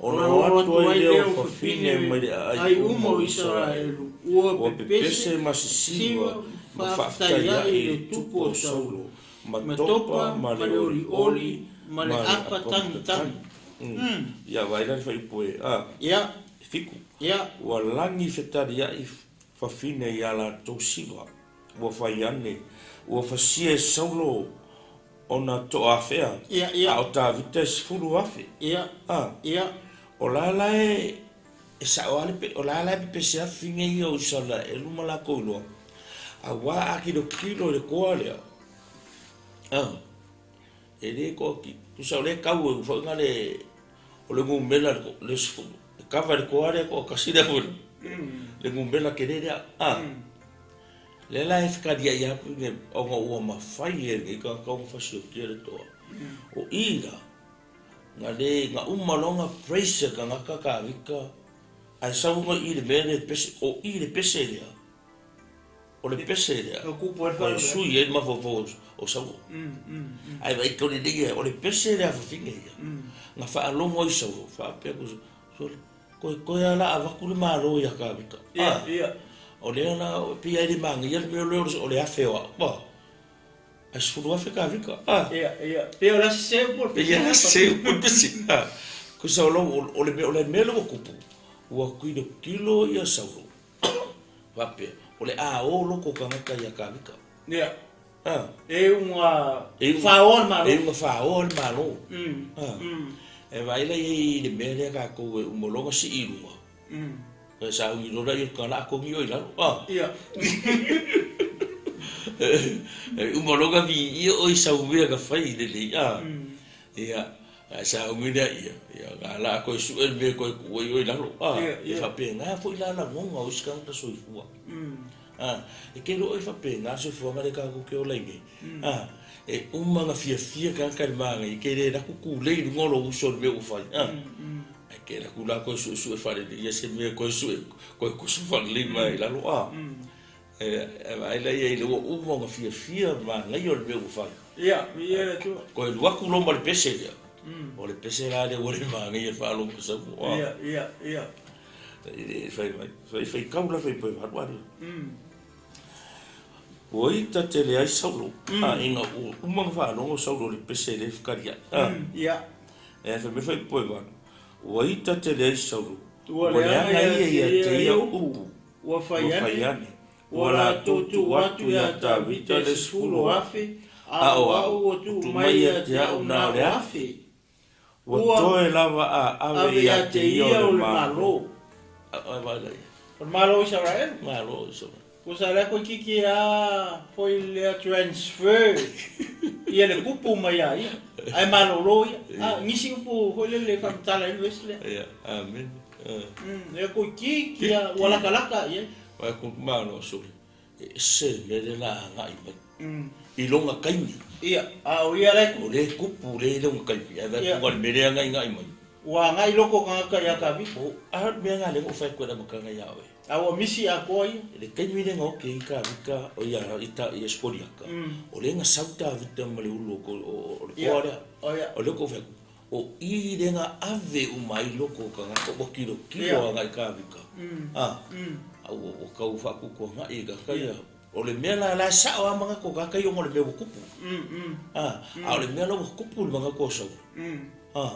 ona o atu ai lea o fafine mai le aai uma o Isaraelu, ua pepese ma sisiva ma faafetaiai i le tupu o Saulo, ma topa ma le olioli ma le apa tagitagi. Ia vaai la le fuaiupu e a 7. Ua lagi fetaliai fafine ia latou siva, ua fai ane, ua fasia e Saulo ona toafea, a o Tavita e 10,000. O la la e sao lava le, o la la e pepese lava fafine ia o Isaraelu ma latou iloa, auā a tilotilo i le toa lea, e le toatino. Tusa o lea e tau e foi na le, o le numera le 10, e kava i le toa lea toatasi lea foi, le numera tele lea. Lea la e fetaliai atu ona ua mafai e lenei tagata ona fasiotia le toa. O i la, na le, na uma loa ona praise e tagata Tavita, ae sau ona i le mea lea pese, o i le pese lea, o le pese lea, ua sui ai le mafaufau o Saulo. Ae vaai tau lelei ia, o le pese lea a fafine ia, na faalogo ai Saulo, faapea ku, sole, Toe lava la avatu le Malo ia Tavita. O lea la pei lava e le manaia le mea lea o le 1,000 o au. Ae 10,000 Tavita. Pei o le a sese upu o le pese. Pei o le a sese upu o le pese. Tusa o lou, o le mea lea ua tupu, ua tilotilo ia Saulo faapea, o le a o loko tagata ia Tavita. E iuga faoa le Malo. E iuga faoa le Malo. E vaai la i ai i le mea lea tatou e uma loa ona sii i luga. E sauni loa lea i la togi o i lalo. E uma loa ona viia oe i sau mea na fai lelei. Ia, ae sauni lea ia, ia na la toe sue le mea toe tuu ai oe i lalo. E faapena foi la lagona o isi tagata soifua. E ke loa e faapena le soifuaga lea tatou te ola ai nei. E uma ona fiafia tagata i le manaia, ke le alu atu tulei i luga o lou uso i le mea ua fai. Ae ke alu atu la toe suesue faalelei ia se mea toe sue, toe toso faalelei mai i lalo. E vaai la ia i le ua uma ona fiafia le manaia o le mea ua fai. Ia, viia le Atua. Toe alu atu loa ma le pese lea. O le pese la lea ua le manaia i le faalogo Samoa. Ia, ia, ia. Fai mai, fai faitau la fai poe valu ali. Ua ita tele ai Saulo, a ina ua uma ona faalogo Saulo i le pese lea e fetaliai. Ia. E fai mai fai poe valu, ua ita tele ai Saulo, ua ua leaga leaga ia ia ia te te ia ia upu, upu, ua fai ua fai ane, ane, ua ua latou latou tuu tuu atu atu ia ia Tavita Tavita le le 10,000, 10,000, a a o o au au ua ua tuu tuu mai mai ia ia te te au au na na o o le 1,000. 1,000. Ua Ua toe lava a ave ave ia ia te te ia o ia le o le Malo. Malo. Vai lá ia. O le Malo o Isaraelu. Malo o Isaraelu. Tusa lea toeitiiti lava foi lea transfer ia le tupu mai ia ia, ae malolo ia. A, nisi upu foi lele e faamatala ai le vesi lea. Ia, amen. Lea toeitiiti lava ua latalata i ai. Vai ku malo sole. E ese le mea lea la agai mai. I lona taimi. Ia, a o ia la e tupu. O lea e tupu lea i lona taimi. Ae vaai atu le mea lea e agaigai mai. Ua agai loko tagata ia Tavita. O, a le mea lena lea na ou fai atu ai i le amataga ia oe. A ua misi atoa ia. I le taimi lea na oke ai Tavita, o ia, i ta, ia Sikoliata, o lea na sau Tavita ma le ulu o le toa lea. O lea ua ou fai atu, o i lea na ave uma ai loko o tagata ua tilotilo agai i Tavita. A, a ua tau faatuatuanai i tagata ia. O le mea la, la e sao lava manatu o tagata ia ona o le mea ua tupu. A, a o le mea la ua tupu i le manatu o Saulu. A,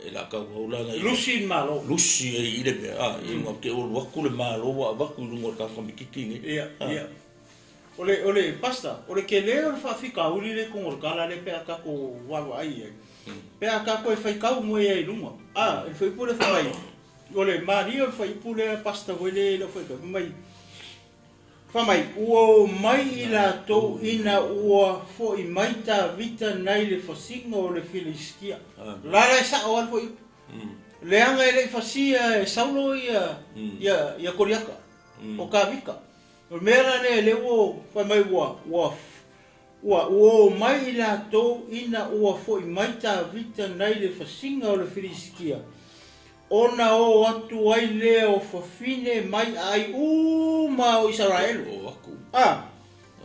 E la kau au la ngai Lusi malo. Lusi e i le mea, i ngā ke olu aku le malo wa avaku i lunga o le kaka mikiki ni. Ia, ia. O le pastor, o le ke le o le whaafika uri le kongo le kala le pea kako wawa ai ai. Pea kako e whai kau mo e ai lunga. Ah, e whai pule whai. O le mari o le whai pule pastor wele le whai kau mai. Whamai, ua o mai i latou ina ua fo'i mai Tavita nai le fasiga o le Filistia. La la e sa'o ale fo'i leaga e le'i fasia e Saulo ia ia ia Koliata o Kavika. O le mea la lea lea ua fai mai ua o mai i latou ina ua fo'i mai Tavita nai le fasiga o le Filistia ona o atu ai lea o fafine mai ai uma o Isaraelu. O aku. A,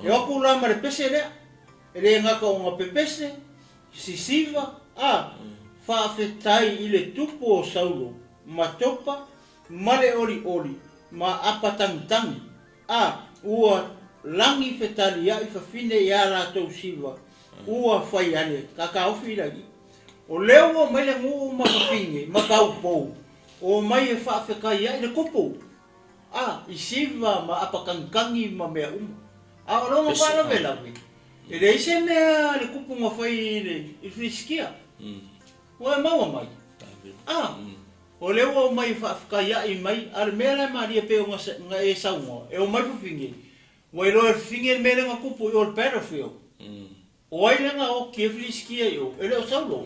e o aku la ma le pese lea. E le gata o ngā pepese, sisiva, a, faafetai i le tupu o Saulo, ma topa, ma le oli oli, ma apatangtangi. A, ua lagi fetali ai fafine i a latou siva, ua fai ale, kaka ofi lagi. O lea ua mai le guu ma fafine, ma kaupou, o mai e faafekai ai le kupu. A, i siva ma apakangikangi ma mea uma. A o longa whaalawe lawe. E le ise mea le kupu nga fai i le i Filistia. Ua e maua mai. A, o lea ua o mai faafekai ai mai, a le mea la maria pe o nga e saunga, e o mai fafine. Ua iloa e fafine le mea le nga kupu i o le battlefield. O ai le nga o ki e Filistia i o, e le o Saulo.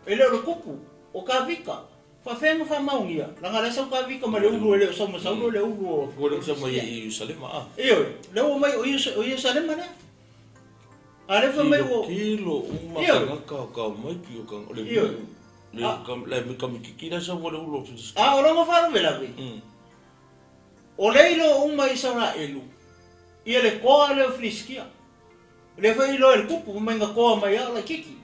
E le o le kupu, o Kavika. Whawhenga whamaungia, langa le sau Kavika ma le ulu e le o sau ma Saulo le ulu o. Ua le usa mai i Ierusalema a. Io, le ua mai o Ierusalema lea. A le wha mai o. Kilo uma kangaka o ka mai ki o ka o le le ka le mi ka mikiki la sa ua le ulu o Filistia. A o longa wharawe lawe. O leilo uma Israelu. Ia le koa le o Filistia. Le whai ilo e le kupu mai ngā koa mai a la kiki.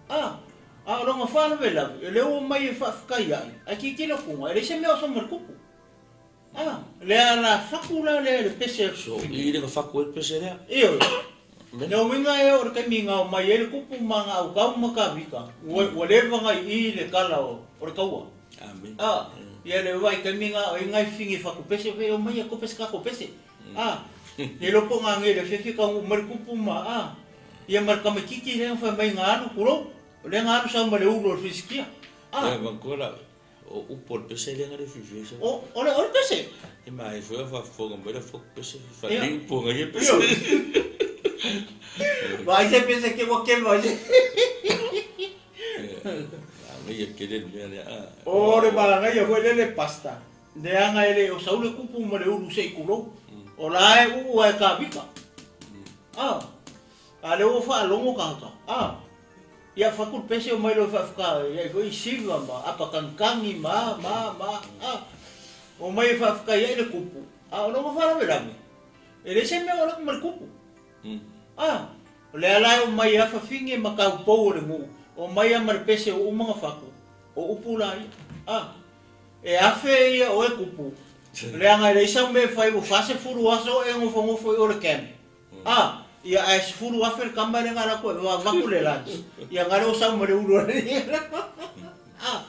A, a o longa wharawe lawe. E le ua mai e whaafekai ai. A kiki la kunga. E le se mea o sa ma le kupu. A, le ala whaku la le le pese. So i le ka whaku e pese lea. Io. Le winga e o le kaimi ngā mai e le kupu ma ngā au kau ma ka vika. Ua leva ngai i le kala o le kaua. Amen. A, ia le wai kaimi ngā o ngai fingi whaku pese fe o mai e ko pese ka ko pese. A, le lopo ngā nge le fefi ka ngu mari kupu ma a. Ia mari kama kiki le whai mai ngā anu kuro. Le ngā anu sa ma le ulu o le Filistia. A A, mankola o upo le pese lea ngare fifi sa. o le pese. E mai foi fa foga mai la fok pese fa Ia. ni upo ngai pese. Vai se pese ke wa ke vai se. A mai e kele mea lea. A. O le malanga ia foi le pasta. Le anga ele o saule kupu ma le ulu se i kulo. O la e u e ka vika. A. A le o fa longo ka ka. A. Ia fa ku pese o mai lo fa fa ia foi siva ma apa kankangi ma ma ma a. O mai fa fa ia le kupu. A o longo fa la vela. E le se me o la ma le kupu. A. O le ala o mai a fa finge ma ka upou o le ngu. O mai a ma le pese o umanga faku. O upu la ia. A. E afe ia o e kupu. Le anga le isa me fai o fase furu aso e ngofo ngofo i o le kem. A. Ia a se furu afe le kamba le ngara ko wa vaku le lunch. Ia ngare o sau ma le ulu le. A.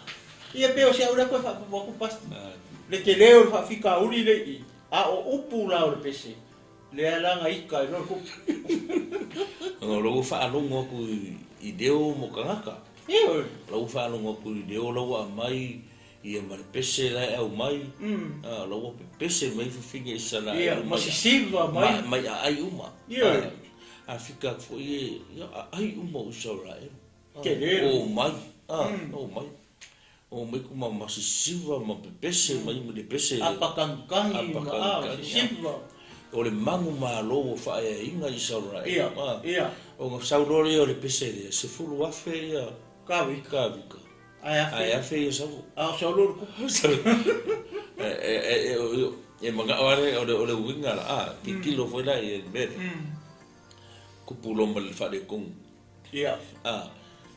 Ia pe o se aura ko fa wa ku pas. Le te leo fa fika uri le i. A o upu la o le pese. Le ala nga ika i lo kupu. Nga lo fa alongo aku i leo mo kangaka. Io. Lau fa alongo aku i leo lau a mai ia ma le pese la e au mai. A lau pe pese mai fifinga i sala. Ia, ma sisiva mai. Mai a ai uma. Ia. A fika foi e ia a ai uma o Israel. Ke leo. O mai. A o mai. O mai kuma ma sisiva ma pepese mai ma le pese. Apakankangi ma a Apakankangi, sisiva. O le mangu malo o whaea inga i Israel. Ia, ia. O ngā saurore o le pese lea, se fulu afe ia Ka vika. ka vika. Ai afe. Ai afe ia sau. A o saulo le kupu. E manga ore o le winga la a ki kilo foi la e mere. Kupu lo ma le whare kongu. Ia. A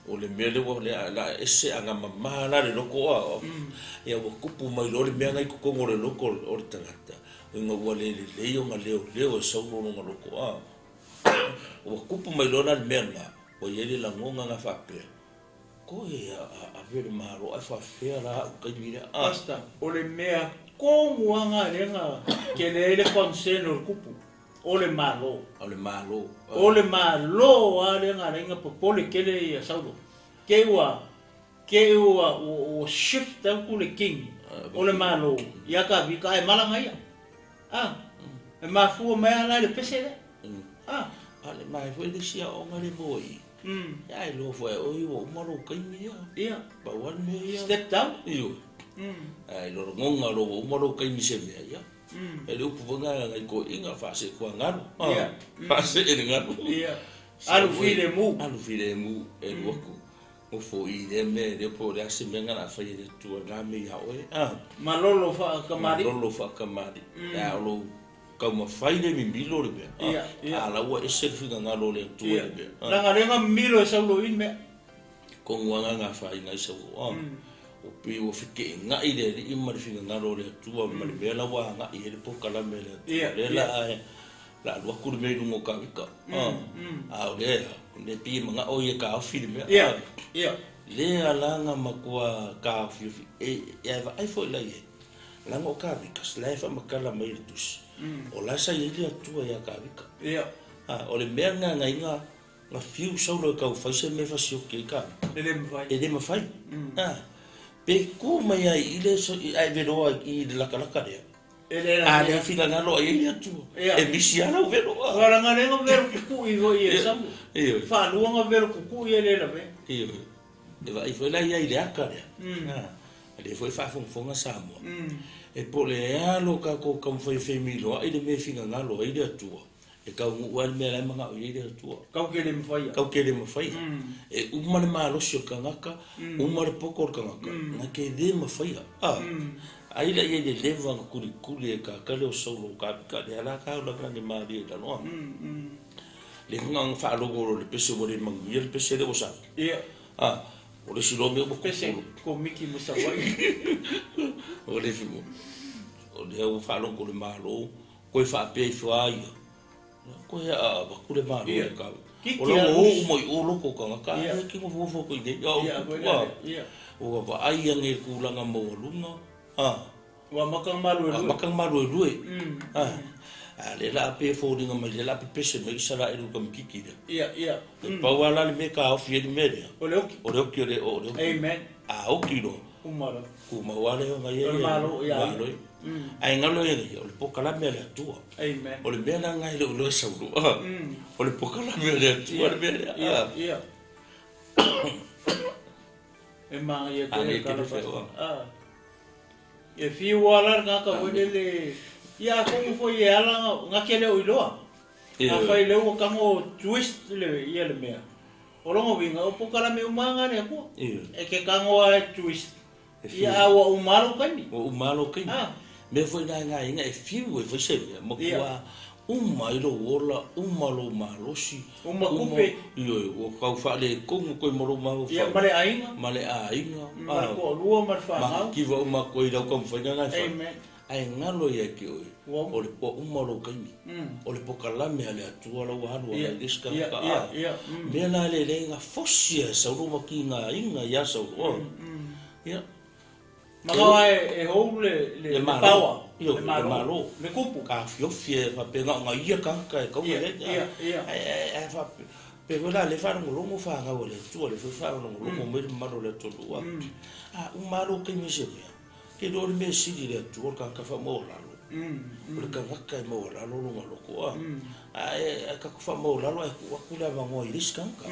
o le mea le ua le la ese anga mama la le loko a. Ia ua kupu mai lo le mea ngai kukongo le loko o le tangata. O ngā ua le le leo ngā leo leo e saulo lo ngā loko a. Ua kupu mai lo la le mea la. O ia le langonga ngā whapea. Koe ave le Malo ae faafefea la au taimi lea. Pastor, o le mea tonu lava na lea na tele ai le concern o le tupu, o le Malo. O le Malo. O le Malo lava lea na ala ai na popole tele ia Saulo. Te ua, te ua, ua shift atu le king o le Malo ia Kavika ae malaga ia. A, e mafua mai lava la i le pese lea. A. A le mae foi le isi aoga le maua i i. Ia a iloa foi e oe ua uma lou taimi ia. Ia. Pau lava le mea ia. Step down. Ioe. A i lologoga loa ua uma lou taimi i se mea, ia. E le upu foi lena a nai toeaiina, faasee tuagalu. Ia. Faasee i le galu. Ia. Alu filemu. Alu filemu e alu atu. Nofo i lea mea, le po o le a se mea na o le a fai e le Atua i lena mea ia oe. Malolo faatamalii. Malolo faatamalii. A o lou taumafai le mimilo le mea. A la ua ese le finagalo o le Atua i le mea. Leaga lea na mimilo e Saulo i le mea. Tonu lava na afaina ai Saulo. Ua pei ua feteenai le Alii ma le finagalo o le Atua ma le mea la ua agai i ai le polokalame a le Atua. Lea la a la alu atu le mea i luga o Kavika. A o lea, lea pei e manao ia taofi le mea. Lea la na matua taofiofi, e vaai foi la i ai, leaga o Kavika, la e faamatala mai e le Tusi, o la sa i ai le Atua ia Kavika. O le mea lena na i na fiu Saulo e tau fai se mea e fasioti ai Kavika. E le mafai. Pe tu mai ai i le ae veloa i le latalata lea. A lea finagalo ai le Atua, e misi lava lau velo. Ua leaga lea na velo kukui foi e Saulo. Faalua na velo kukui e le lavea. Ioe. E vaai foi la ia i le aka lea. A lea foi e faafogafoga Samoa. E po o le a lo tatou taumafai e femiloai le mea e finagalo ai le Atua, E taunuu lava le mea la e manao i ai le Atua. Kau ke le mafaia. Kau ke le mafaia. E uma le malosi o le tagata, uma le poto o le tagata, na ke le mafaia. A, ai la ia i le leva na kulikuli e ka kale o Saulo ka ka lea la ka ula ka ni malie i lalo. Le nga nga faalogo le pese ua le manuia le pese le ua sa. Ia. A, o le isi loa mea ua Pese komiki ma Savaii. O le o lea ua faalogo le Malo Koe faapea ifo a ia, koe a avatu le malo ia kau. O la ua o uma i o loko o tagata, a lea ke nofonofo atu i inei. A o tupu a, ua vaai ane i le tulaga maualuga, a. Ua amata ona maluelue. Amata ona maluelue. A, a lea la a pei e foliga mai lea la a pepese mai Isaraelu i le tamaititi lea. Ia, ia. E pau lava la le mea e taofi ai le mea lea. O le oki. O le oki o le, o le oki. Amen. A oki loa. Uma loa. Tumau lava lea ona ia. O le Malo ia ia. Ae galo ia ia, o le polokalame a le Atua. Amen. O le mea la lena e le o iloa e Saulo. O le polokalame a le Atua le mea lea. Ia, ia. E manaia tele le tala pastor. E fiu lava la le tagata foi lele, ia atonu foi e ala na te le o iloa. Afai lea ua tago twist le ia le mea. O lona uiga, o polokalame uma lava na a le Atua. E te tago lava e twist. Ia, a ua uma lou taimi. Ua uma lou taimi. Mea foi la e gaina e fiu e fai se mea, matua uma ai lou ola, uma lou malosi. Uma kupe. Ioe, ua tau faaletonu koe ma lou mafaufau. Ia, ma le aiga. Ma le aiga. Ma le toalua ma le fanau. Makiva uma atu ai i lau taumafaiga na e fai. Amen. Ae galo ia te oe, o le ua uma lou taimi. O le pokalame a le Atua la ua alu agai i le isi tagata. A mea la lea e na fosi lava e Saulo ma tigaina ia Saulo. Ia. Manao lava e hou le power, le Malo, le kupu. Taofiofi e faapea na ona ia tagata e kaua i ai. Ae faapea foi la lea e faalogologo fanau a le Atua, lea foi e faalogologo mai le mamalu o le atunuu. A uma lava lou taimi i se mea. Ke iloa o le mea sili i le Atua o le tagata faamaualalo. O le tagata e maualalo lona loto a. Ae tatou faamaualalo ae tuu atu le avanoa i le isi tagata.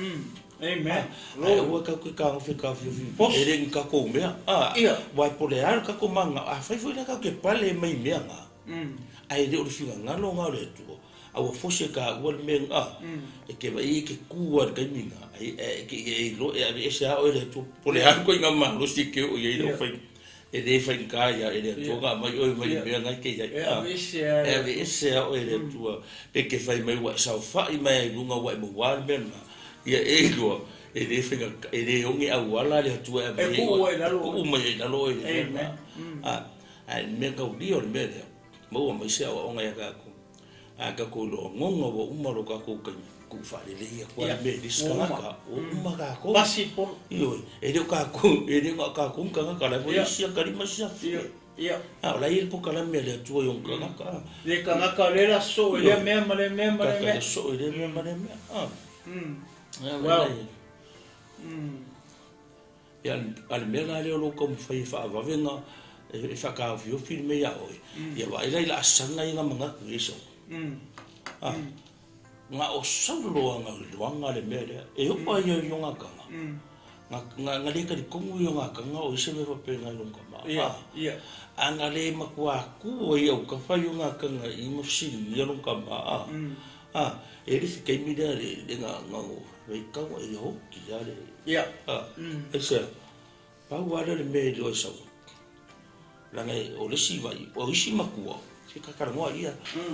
Amen. Ae aua tatou te tagofi e taofiofi e le ni tatou mea. Aua e pole lava le tatou manao. Afai foi la tatou te pale mai mea na, ae le o le finagalo na o le Atua, a ua fosi e taua le mea lena, e te vaai e te tu lava i le taimi lena, e te iloa e aveese lava oe e le Atua. Po o le a le ituaiga malosi e te oo i ai lau faiga, e le faigata ia e le Atua ona aumai oe mai le mea lena e te i ai. E aveese lava oe e le Atua, pe te fai mai ua e saofai mai lava i luga ua e maua le mea lena, ia e iloa, e le faigata, e le oge auala le Atua e aumai ai oe, e tuu mai ai i lalo oe i le mea lena. A o le mea taulia o le mea lea, maua mai se aoaoga ia tatou, a tatou iloa goga ua uma lo tatou taimi. Tuu faalelei atu lava le mea i le isi tagata, ua uma tatou. Pasi polo. Ioe, e le o tatou, e le na o tatou ni tagata, o la e foi e isi atalii ma isi afafine. A o la e i ai le polokalame a le Atua i ona tagata. Le tagata o lea la soo i lea mea ma lea mea ma lea mea. Tagata soo i lea mea ma lea mea. Well. Ia, a le mea la lea o lou taumafai e faavave na e faataofiofi le mea ia oe, ia vaai la i laasaga ia na manatu i ai Saulo. Na o Saulo lava na iloaga le mea lea, e oo lava ia i Ionatana, na le talitonu Ionatana o i ai se mea faapena i lona tama. A na le matua tu ai i autafa Ionatana i i ma fesiligia lona tama, e le isi taimi lea le na vaitau ia oti lava le... Aisea? Pau lava lea o le mea e iloa e Saulo. Leaga o le isi vai, o isi matua, se ta talanoa ia,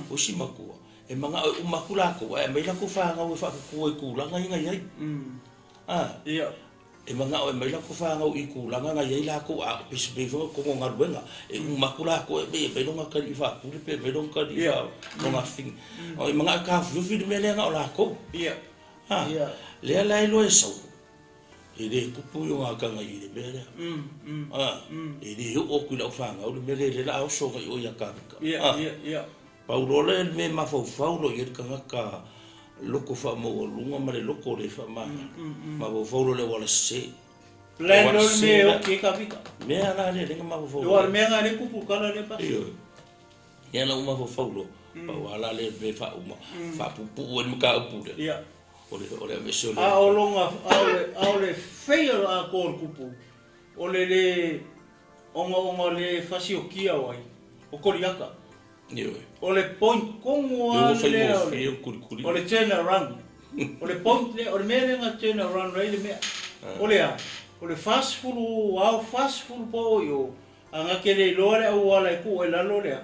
o isi matua, e manao e uma atu latou, ae aumai latou fanau e faatutua i tulaga ia na i ai. E manao e aumai latou fanau i tulaga na i ai latou, a pei foi o totonu o galuega, e uma atu latou, e aumai lona atalii faapule pe aumai lona atalii lona afafine. E manao e taofiofi le mea lea na o latou. Lea la e iloa e Saulo. E le tupu Ionatana i le mea lea. E le oo atu i lau fanau le mea lea, lea o le a oso agai i o ia Tavita. Pau loa lea le mea e mafaufau loa i ai le tagata loto faamaualuga ma le loto le faamagalo, mafaufau loa i le auala sese. Plan loa le mea e oti ai Tavita. Mea la lea lea na mafaufau loa. Aua o le mea lena lea e tupu i le tala lea Pastor. Ioe. Ia na ou mafaufau loa, pau lava la lea mea e faauma, faapuupuu ai le mataupu lea. O le o le aveese o le. A o lona, a o le, a o le faia atoa o le kupu, o le le ogaoga le fasiokia o ai, o Koliata. Ioe. O le point tonu lava lea o le, o le turn around. O le point lea, o le mea lea na turn around ai le mea. O le a? O le 40 ao, 40 po i o, a na te le iloa le auala e tuu ai lalo lea,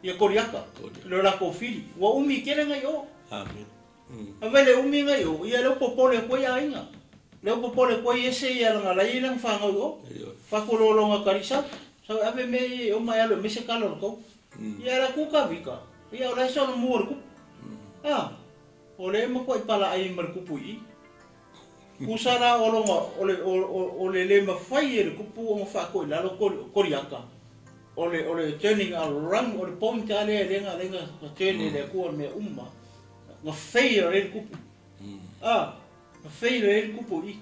ia Koliata, i lo latou fili. Ua umi tele nai o. Amen. Ave le umi nai o, ia lea ua popole atu ai aiga. Lea ua popole atu ai ese ia lana lai lana fanau i o. Faatulologa tali sau, sau e ave mea ia i o ma e alu e aumai se tala o le tou. Ia la tu Tavita, ia o la e solomua i le kupu. A, o lea e matuai palaai ma le kupu i i. Tusa la o lona, o le, o le le mafai e le kupu ona faatoa i lalo Koliata, o le, o le turning around, o le point lava lea lea na, lea na turn e le Atua mea uma. Na fail ai le kupu. A, na fail ai le kupu i i.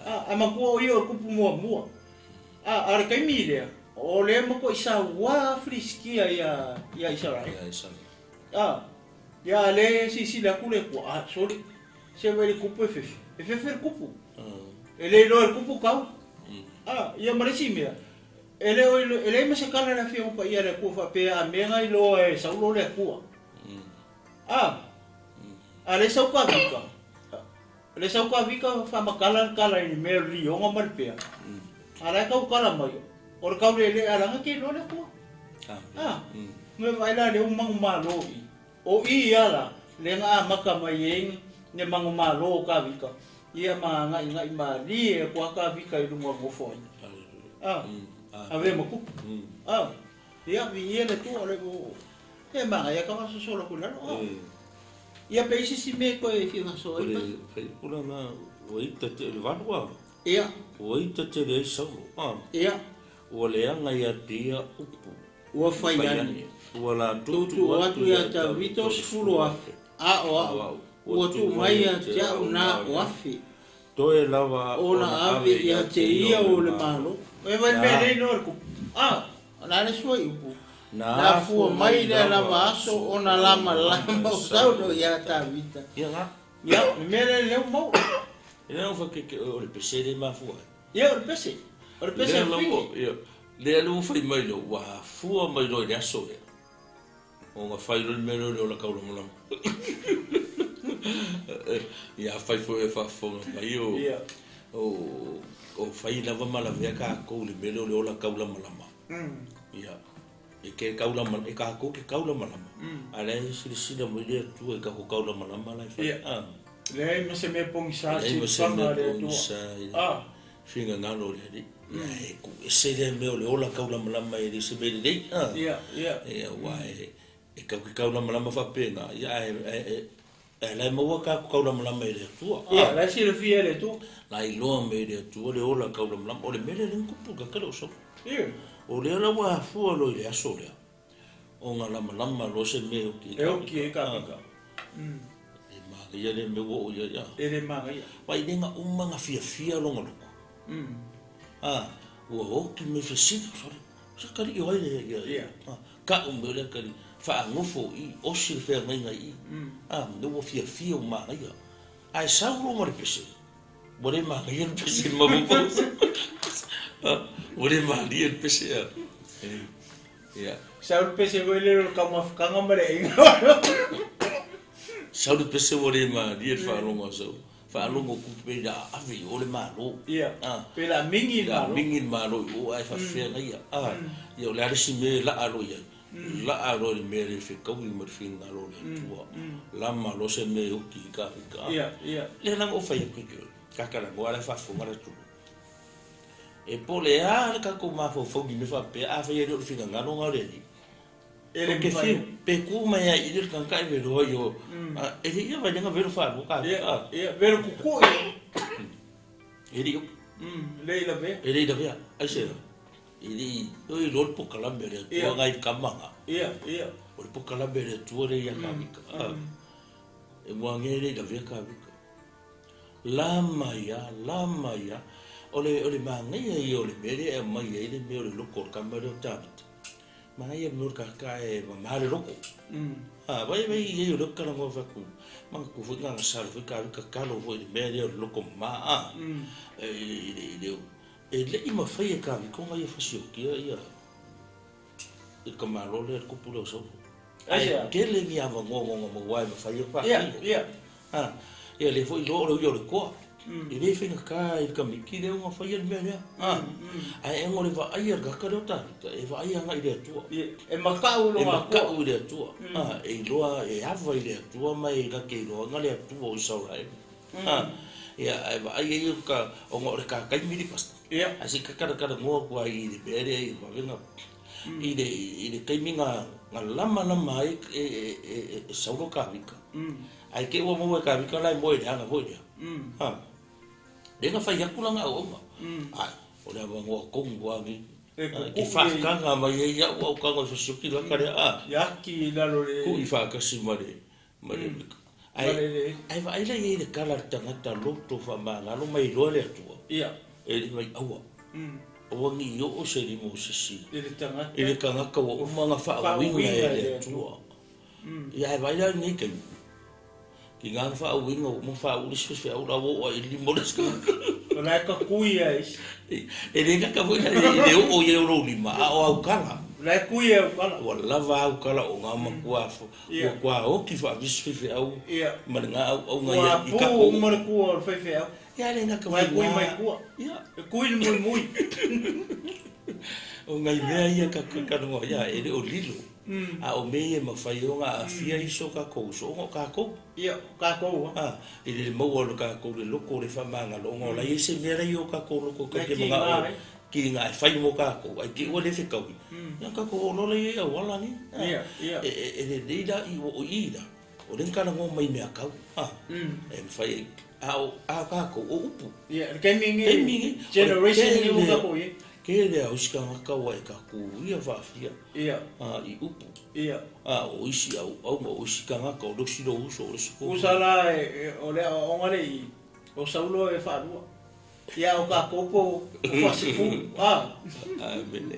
A, a matua o ia o le kupu muamua. A, a o le taimi lea, o lea e matuai saua Filistia ia, ia Isaraelu. Ia Isaraelu. A, ia a lea e silasila atu le Atua, a, sole, se vaai i le kupu e fefe. E fefe le kupu. E le iloa e le kupu tau. A, ia ma le isi mea, e le o e leai ma se tala i le Afioga Paia a le Atua faapea a mea na iloa e Saulo le Atua. A, a lea sau Tavita, lea sau Tavita faamatala le tala i le mea o le lioga ma le pea. A la e tau tala mai, o le tauleelee a laga te iloa le Atua. A, me vaai la lea ua manumalo i. O i ia la, lea na amata mai ai le manumalo o Tavita, ia ma gaigai malie atu a Tavita i luga o le nofoaiga. A, avea ma tupu. A, ia, viia le Atua, o le, e manaia ka faasosola atu i lalo. A, ia pe i se isi mea e toe fia faasoa ai. O le faipula na, ua ita te, o le 8 a? Ia. Ua ita tele ai Saulo. A. Ia. Ua leaga ia te ia upu. Ua fai ane. Ua latou tuu atu ia Tavita o 10,000, a o au, ua tuu mai ia te au na o afe. Toe lava ona ave ia te ia o le Malo. E vai mea nei no le kupu. A, na le sua i upu. Na fua mai lea lava aso ona lamalama o Saulo ia Tavita. Ia nga. Ia, le mea lea lea ua maua. E le o ke o le pese le mafua. Ia, o le pese. O le pese a Fili. Ia, lea lea ua fai mai loa, ua afua mai loa i le aso lea, ona fai loa le mea lea o le ola taulamalama. Ia, afai foi o e faafofoga mai o, o fai lava ma lavea tatou i le mea lea o le ola taulamalama. Ia, e ke taulamalama, e tatou te taulamalama, a o la e silasila mai le Atua i tatou taulamalama la e fai. Leai ma se mea pogisa silafaga a le Atua. Finagalo o le Alii. Ia e tuu ese lea mea o le ola taulamalama e le o se mea lelei. Ia, ia. Ia, aua e tatou te taulamalama faapena, ia ae E la e maua ka kaulamalama i le Atua. Ia, la e silafia e le Atua. La iloa mai e le Atua le ola kaulamalama. O le mea lea lea na tupu i le tagata lea o Saulo. Ia. O lea la ua afua loa i le aso lea, ona lamalama loa se mea e oki ai E oki ai ka pika. E manaia le mea ua oo i ai, a. E le manaia. Vaai i lea na uma ona fiafia lona loto. A, ua oki mai fesili, sole, se atalii o ai lea ia, Ia. a, tau mai o le atalii, faanofo i i, osi le feagaiga i i, a, lea ua fiafia ua manaia. Ae sau loa ma le pese, ua le manaia le pese i le mafaufau. A, ua le malie le pese, a. Ia. Sau le pese foi lele o le taumafataga ma le aiga. Sau le pese ua le malie le faalogo a Saulo. Faalogo atu pei la ave i o le Malo. Ia, pe la mingi le Malo. Mingi le Malo i o ae faafefea na ia. Ia o le a le isi mea e laa loa i ai? Laa loa i le mea e le fetaui ma le finagalo o le Atua. Lama loa se mea e oti i ka fika. Ia, ia. Lea la na ou fai atu i te tatalanoa a la e faafofoga le atunuu. E po o le a le tatou mafaufau i mea faapea, afai e le o le finagalo na o le Alii. E le Ou te mafai. fiu, pe tu mai lava i i le tagata e velo ai o, e le i ia vailega velo faalua ka Ia, ia, velo kukui. E le i oki. Le i lavea. E le i lavea. Aisea? E le i, oi iloa le pokalame a le Atua ngai le kama na. Ia, ia. O le pokalame a le Atua lea ia Kavika. E mua ane e le i lavea Kavika. Lama ia, lama ia. O le, o le manaia ia o le mea lea e aumai ai le mea o le loko o le kama lea o Tavita. Manaia le mea o le tagata e mama le loko. A, vai vai i ai o lea ou te talanoa fai atu, manatua foi na gasalo foi Tavita tatalo foi i le mea lea o le loko mama, a. I le, i le, i le, e le i mafai e Tavita ona ia fasiokia ia i le tamaloa lea, le tupu lea o Saulo. Ae tele ni avanoa na ona maua e mafai ai ona faatino. Ia, ia. A, ia lea foi iloa o le ui o le toa. E le faigata i le tamaiti lea ona faia le mea lea. A, ae ona o le vaai a le tagata lea o Tavita, e vaai agai i le Atua. Ia, e matau i lona Atua. E matau i le Atua. A, e iloa, e ava i le Atua ma e na te iloaina le Atua o Isaraelu. A, ia, ae vaai ai ka, ona o le ta taimi le pastor. Ia. Ae se i talatalanoa atu ai i le mea lea i vavega. I le, i le taimi na, na lamalama ai e, e, e, e Saulo Tavita. Ae te i ua maua e Tavita la e moe i le aga foi lea. Ha. Lea na fai atu lana auauna. Ai, o le avanoa tonu lava lenei. E Ke whaakanga mai ai ia'u au tago e fasioki laka lea, a. Ia aki i lalo le. Ku'i whaakasi ma le, ma le, ae, ae vaai la i ai le tala a le tagata loto faamagalo mai iloa le Atua. Ia. E le mai aua. Aua ne i oo se lima o sisi. I le tagata. I le tagata ua uma ona faauiga e le Atua. Ia ae vaai la i lenei taimi. Tiga na faauiga ua uma faauu le isi faifeau la ua oo lava i le lima o le isi tagata. O la e tatui lava e isi. E le gata foi la i le oo i ai o lou lima, a o au tala. O la e tui e au tala. Ua lava au tala o ngā matua ua tua oti faavisi faifeau ma lena auauna ia i tatou. Ua pu uma le tua o le faifeau. Ia e le gata foi i lena. Ua e kui mai tua. Ia. E kui le muimui. O nai mea ia tatou talanoa ai, e le o lilo. A o mea ia e mafai ai ona aafia isi o tatou uso ona o tatou. Ia, o tatou lava. A, i le maua o le tatou le loto o le faamagalo, ona o la e i ai se mea la e i o tatou loto tatou te manao e kiga e fai mo tatou, ae te i ua le fetaui, ia ona tatou oo loa lea i ai auala nei. Ia, ia. E lelei la i ua o i la, o lea na talanoa mai i meakau, a, e mafai ai, a o a tatou, o upu. Ia, le taimi lenei, generation lenei ua tatou i ai. Tele a o isi tagata ua e tatou ia faafia. Ia. A, i upu. Ia. A, o isi auauna, o isi tagata, o le isi lou uso, o le isi kou. Tusa la o le aoaoga lea i o Saulo e faalua. Ia o tatou po o faasefulu. A. Amene.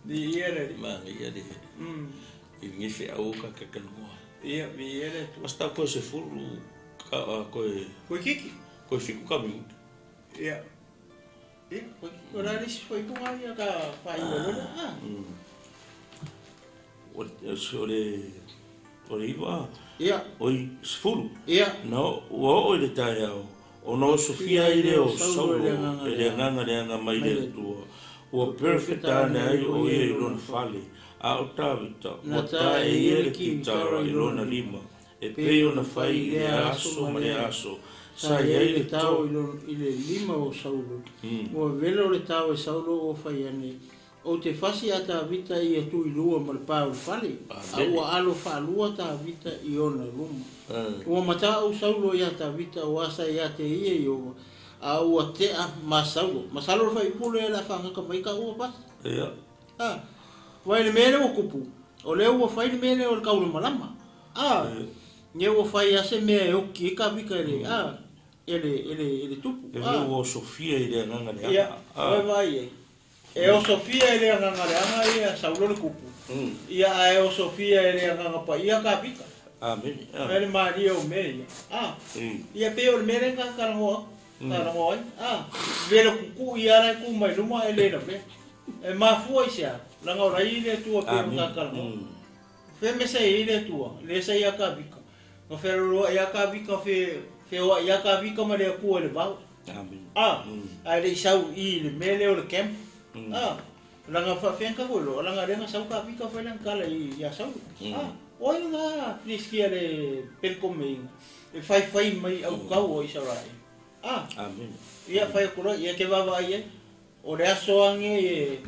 Viia le Alii. Manaia le i lenei feau o ka talanoa. Ia, viia le Atua. Pastor koe sefulu ka koe. Koe kiki. Koe fiku ka minuti. Ia. Ia, koe kiki. O le a le isi faaiuga ia ka faaiu ai loa. A. O le o le iva. Ia. Oi, sefulu. Ia. Na ua oo i le taeao, ona osofia ai lea o Saulo e le Agaga leaga mai le Atua, ua perefeta ane ai o ia i lona fale, a o Tavita, ua ta e ia le kitara i lona lima, e pei ona fai i lea aso ma lea aso, Sa i ai le tao i le lima o Saulo. Ua velo le tao e Saulo ua fai ane, Ou te fasi iā Tavita ia tuilua ma le pa o le fale, a ua alo faalua Tavita i ona luma. Ua mataʻu Saulo iā Tavita aua sa ia te ia Ieova, a ua tea ma Saulo. Masalo le faaiupu lea o le a faagaga mai ka ua pasi. A, aua i le mea lea ua tupu, o lea ua fai le mea lea o le taulamalama. A, lea ua fai lava se mea e oki ai Tavita i le, a, e le, e le, e le tupu. E mea ua osofia i le agaga leaga. Ia, ua vaai i ai. E osofia e le agaga leaga ia Saulo le tupu, ia ae osofia e le Agaga Paia Tavita. Amene. Ai le malie o mea ia. A, ia pei o le mea lea ta talanoa atu, talanoa ai. A, velo kukui lava la e tu mai luma ae le lavea. E mafua i se a? Leaga o la e i ai le Atua pei ona ta talanoa. Fea mea sa i ai le Atua? Lea sa ia Tavita. Na fealoloai lava Tavita, feoai lava Tavita ma le Atua i le vao. A, ae le i sau i i le mea lea o le camp. A, leaga faafefea na tatou iloa, leaga lea na sau Tavita fai lana tala ia Saulo. A, o ai lena Filistia le pelekomeina e faifai mai autau o Isaraelu? A, ia fai atu loa, ia e te vaavaai i ai. O le aso lava lenei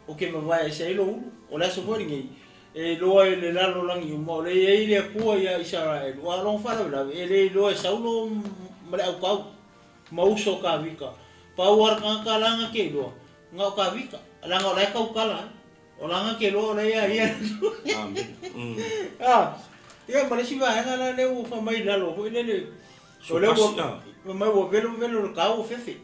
ou te vavae ese ai lou ulu, o le aso foi lenei e iloa e le lalolagi uma o lea e i ai le Atua ia Isaraelu, a o lona faalavelave e le iloa e Saulo ma le aukau ma uso o Tavita. Pau lava le tagata la na te iloa, na o Tavita, leaga o la e tautala ai. O la na te iloa o la e ia ia le Atua. A, ia ma le isi vaega la lea ua fai mai i lalo foi lele, o lea ua fai mai ua velovelo le tao ua fefe.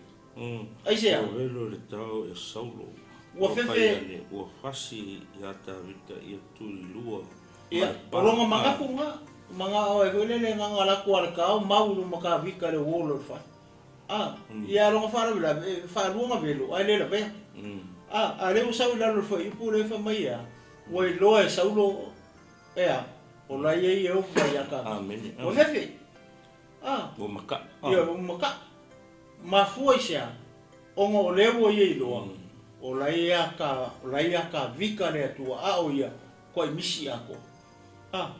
Aisea? Ua velo le tao e Saulo. Ua fefe. Ua fasi iā Tavita ia tuilua ma le pa. O lona manatu lena, manao ai foi lele na alu atu a le tao mau i luma Tavita i le wall o le fale. A, ia lona faalavelave, e faalua ona velo ae le lavea. A, a o lea ua sau i lalo o le fuaiupu lea fai mai e a? Ua iloa e Saulo e a? O la e i ai Ieova ia Tavita. Ua fefe. A. Ua makaʻu. Ia, ua makaʻu. Mafua i se a? Ona o lea ua ia iloa, o la ia ka, o la ia Tavita le Atua, a o ia, koa i misi atoa. A,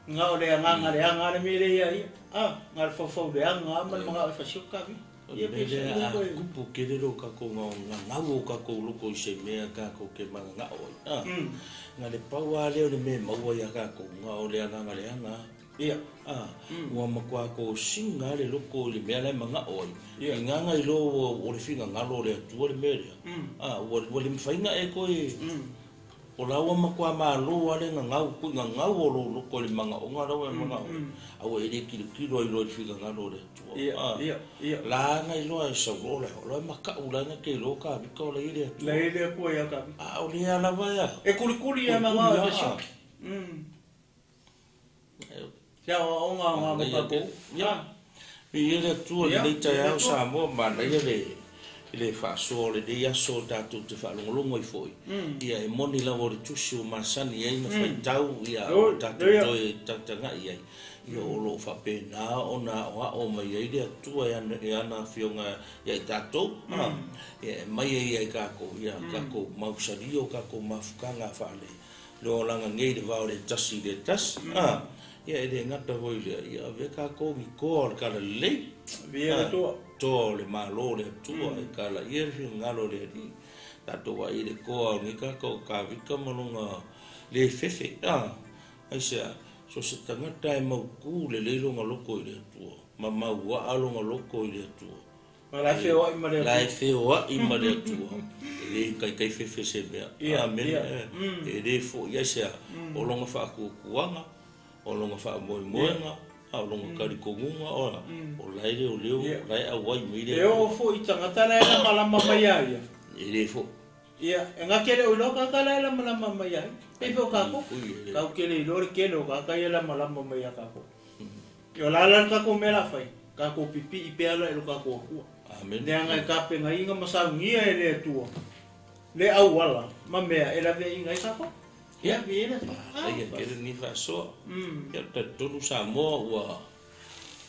na o le agaga leaga a le mea lea ia ia. A, na o le faufau leaga a ma le manao e fasioti Tavita. O le mea lea a kupu kele lo kakou gagau o kakou loko i se mea kakou ke magagao ai. A, na le pau a lea o le mea e maua ia kakou, na o le agaga leaga a. Ia. A, ua matua kosiga lava le loko i le mea la e manao ai. I gaga iloa ua o le finagalo o le Atua le mea lea. A, ua ua le mafai ona e toe, o la ua matua malo lava le gagau, gagau o lou loko i le manaoga la ua e manao ai, a ua e le tilotilo ai loa i le finagalo o le Atua. A, la aga iloa e Saulo la, o la e makaʻu la e te iloa Tavita o la e i ai le Atua. La e i ai le Atua ia Tavita. A o lea lava e a? E kulikuli ia manao e fasioti. Se aoaoga aoga mo tatou. Ia. Viia le Atua i lenei taeao Samoa, manaia le le faasoa o lenei aso tatou te faalogologo ai foi. Ia e moni lava o le tusi ua masani ai ona faitau ia ua tatou toe tagatagai ai. Ia o lo o faapena ona aoao mai ai le Atua e ana afioga ia i tatou. Ia e aumai ai ia i tatou ia tatou mausali o tatou mafutaga faale Le olaga nei i le va o le tasi i le tasi, a, ia e le gata foi i lea, ia avea tatou ni toa o le talalelei, Avea le toa. Toa o le Malo o le Atua, e talaia le finagalo o le Alii. Tatou vaai i le toa o lenei tagata o Tavita ma lona le fefe, a, aisea, so o se tagata e mautu lelei lona loto i le Atua, ma mauaa lona loto i le Atua, Ma la e feoai ma le Atua. La e feoai ma le Atua. E le taitai fefe se mea. Amene. E le foi ai se a. O lona faatuatuaga, o lona faamoemoega, a o lona talitonuga, o la e leoleo, o la e auai mai le Atua. E oo foi i tagata la e lamalama mai ia ia. E le foi. Ia, e gata e le o iloa tagata la e lamalama mai ia ia. Pei foi o tatou. Tatou te le iloa le tele o tagata ia e lamalama mai ia tatou. Ia o le a la le tatou mea la fai? Tatou pipii pea la i lo tatou Atua. Amene. Leaga e tapenaina ma saunia e le Atua le auala ma mea e laveaiina ai tatou. Ia, manaia tele lenei faasoa. Ia, talitonu Samoa ua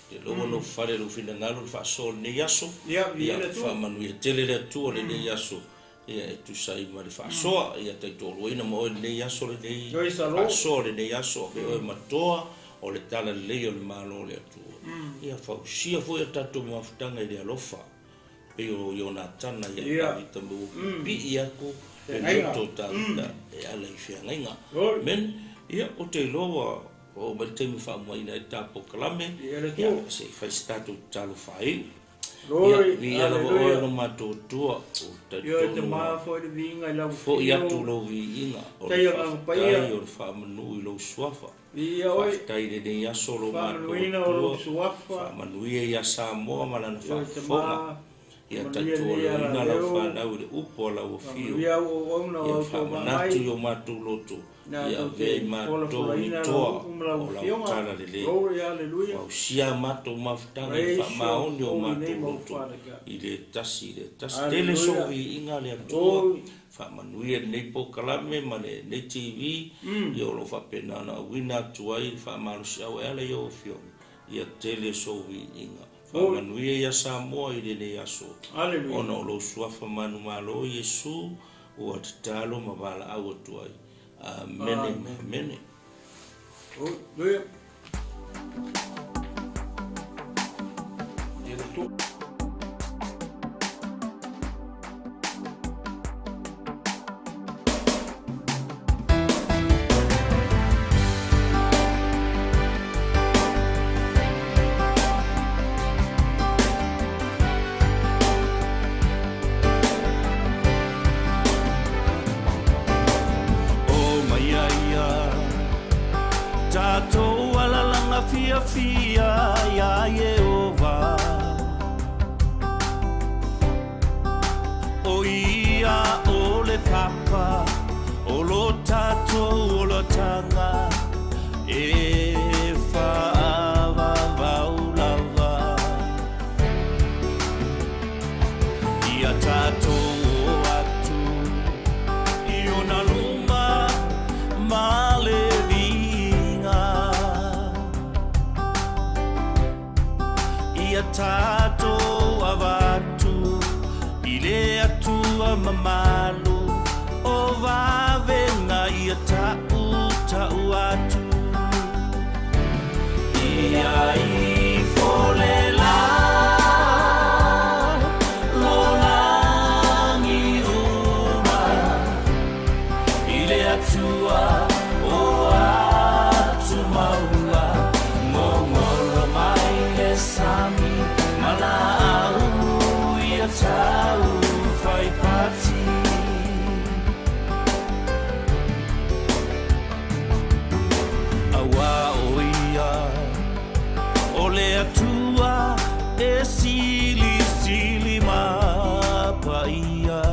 te loa lou fale lou finagalo le faasoa o lenei aso. Ia, faamanuia tele le Atua lenei aso. Ia, e tusa ai ma le faasoa. Ia, taitoaluaina ma oe lenei aso lenei faasoa lenei aso. Ave oe ma toa o le talalelei o le Malo o le Atua. Ia, fausia foi a tatou mafutaga i le alofa. Pei o Ionatana ia Tavita ma ua pipii atu le loto o Tavita e ala i feagaiga. Amen. Ia, ou te iloa ua oo mai le taimi e faamuaina ai le ta polokalame, ia, se i fai se tatou tatalo faaiu. Ia, viia lava oe lo matou Atua, ua talitonu ua foi atu lou viiga, o le faafetai, o le faamanu i lou suafa. Faafetai i lenei aso lo matou Atua, faamanuia ia Samoa ma lana faafofoga. Ia tautualeina lau fanau i le upu a lau afio. Ia faamanatu i o matou loto, ia avea i matou ni toa o lau tala lelei. Fausia a matou mafutaga i le faamaoni o matou loto i le tasi i le tasi. Tele sou viiga le Atua. Faamanuia lenei polokalame ma lenei TV, ia o lo o faapena ona auina atu ai le faamalosiau e ala i ou afioga, ia tele sou viiga. Faamanuia ia Samoa i lenei aso, ona o lou suafa manumalo Iesu ua tatalo ma valaau atu ai. Amene ma amene. Hallelujah. O mai a ia Tatou alalanga fiafia iā Ieova O ia o le papa o lo tatou olataga E faavavau lava Ia tatou o atu i ona luma ma le viiga. Ia tatou avatu i le Atua mamalu o vavega ia taʻutaʻu atu. Ia ifo le la lolagi uma i le Atua o atu maua Gogolo mai le sami ma laau ia tau fai pati. Aua o ia o le Atua e silisili ma paia,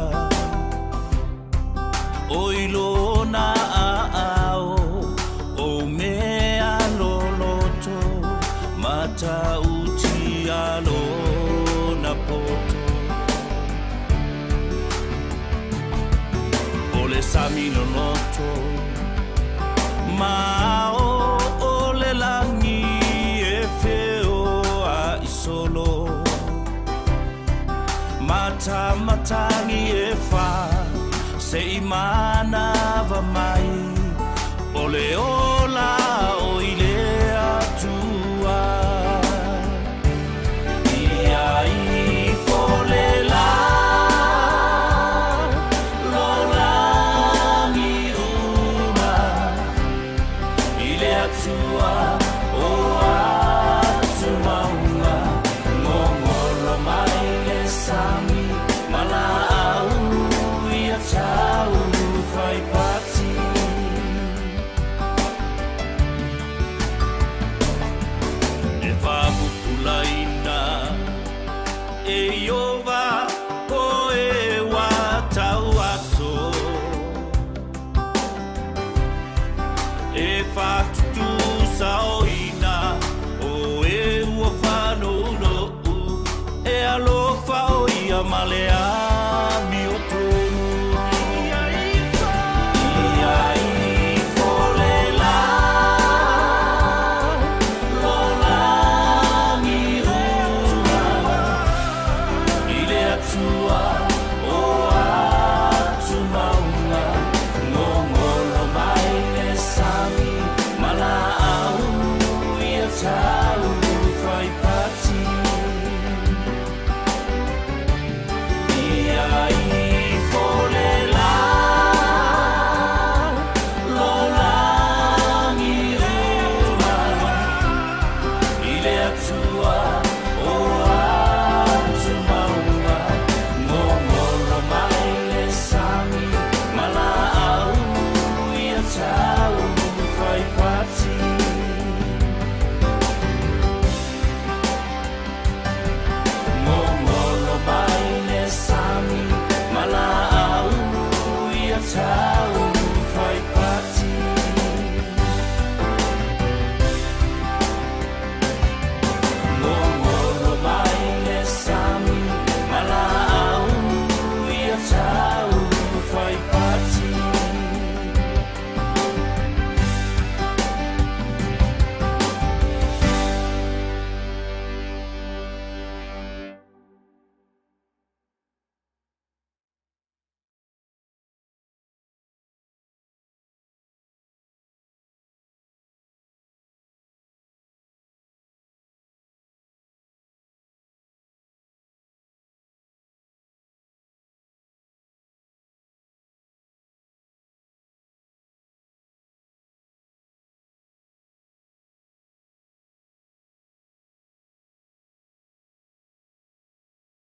O i lona aao o mea loloto, Matautia lona poto. O le sami loloto ma ao o le lagi e feoai solo Matamatagi e fa se i manava mai o le.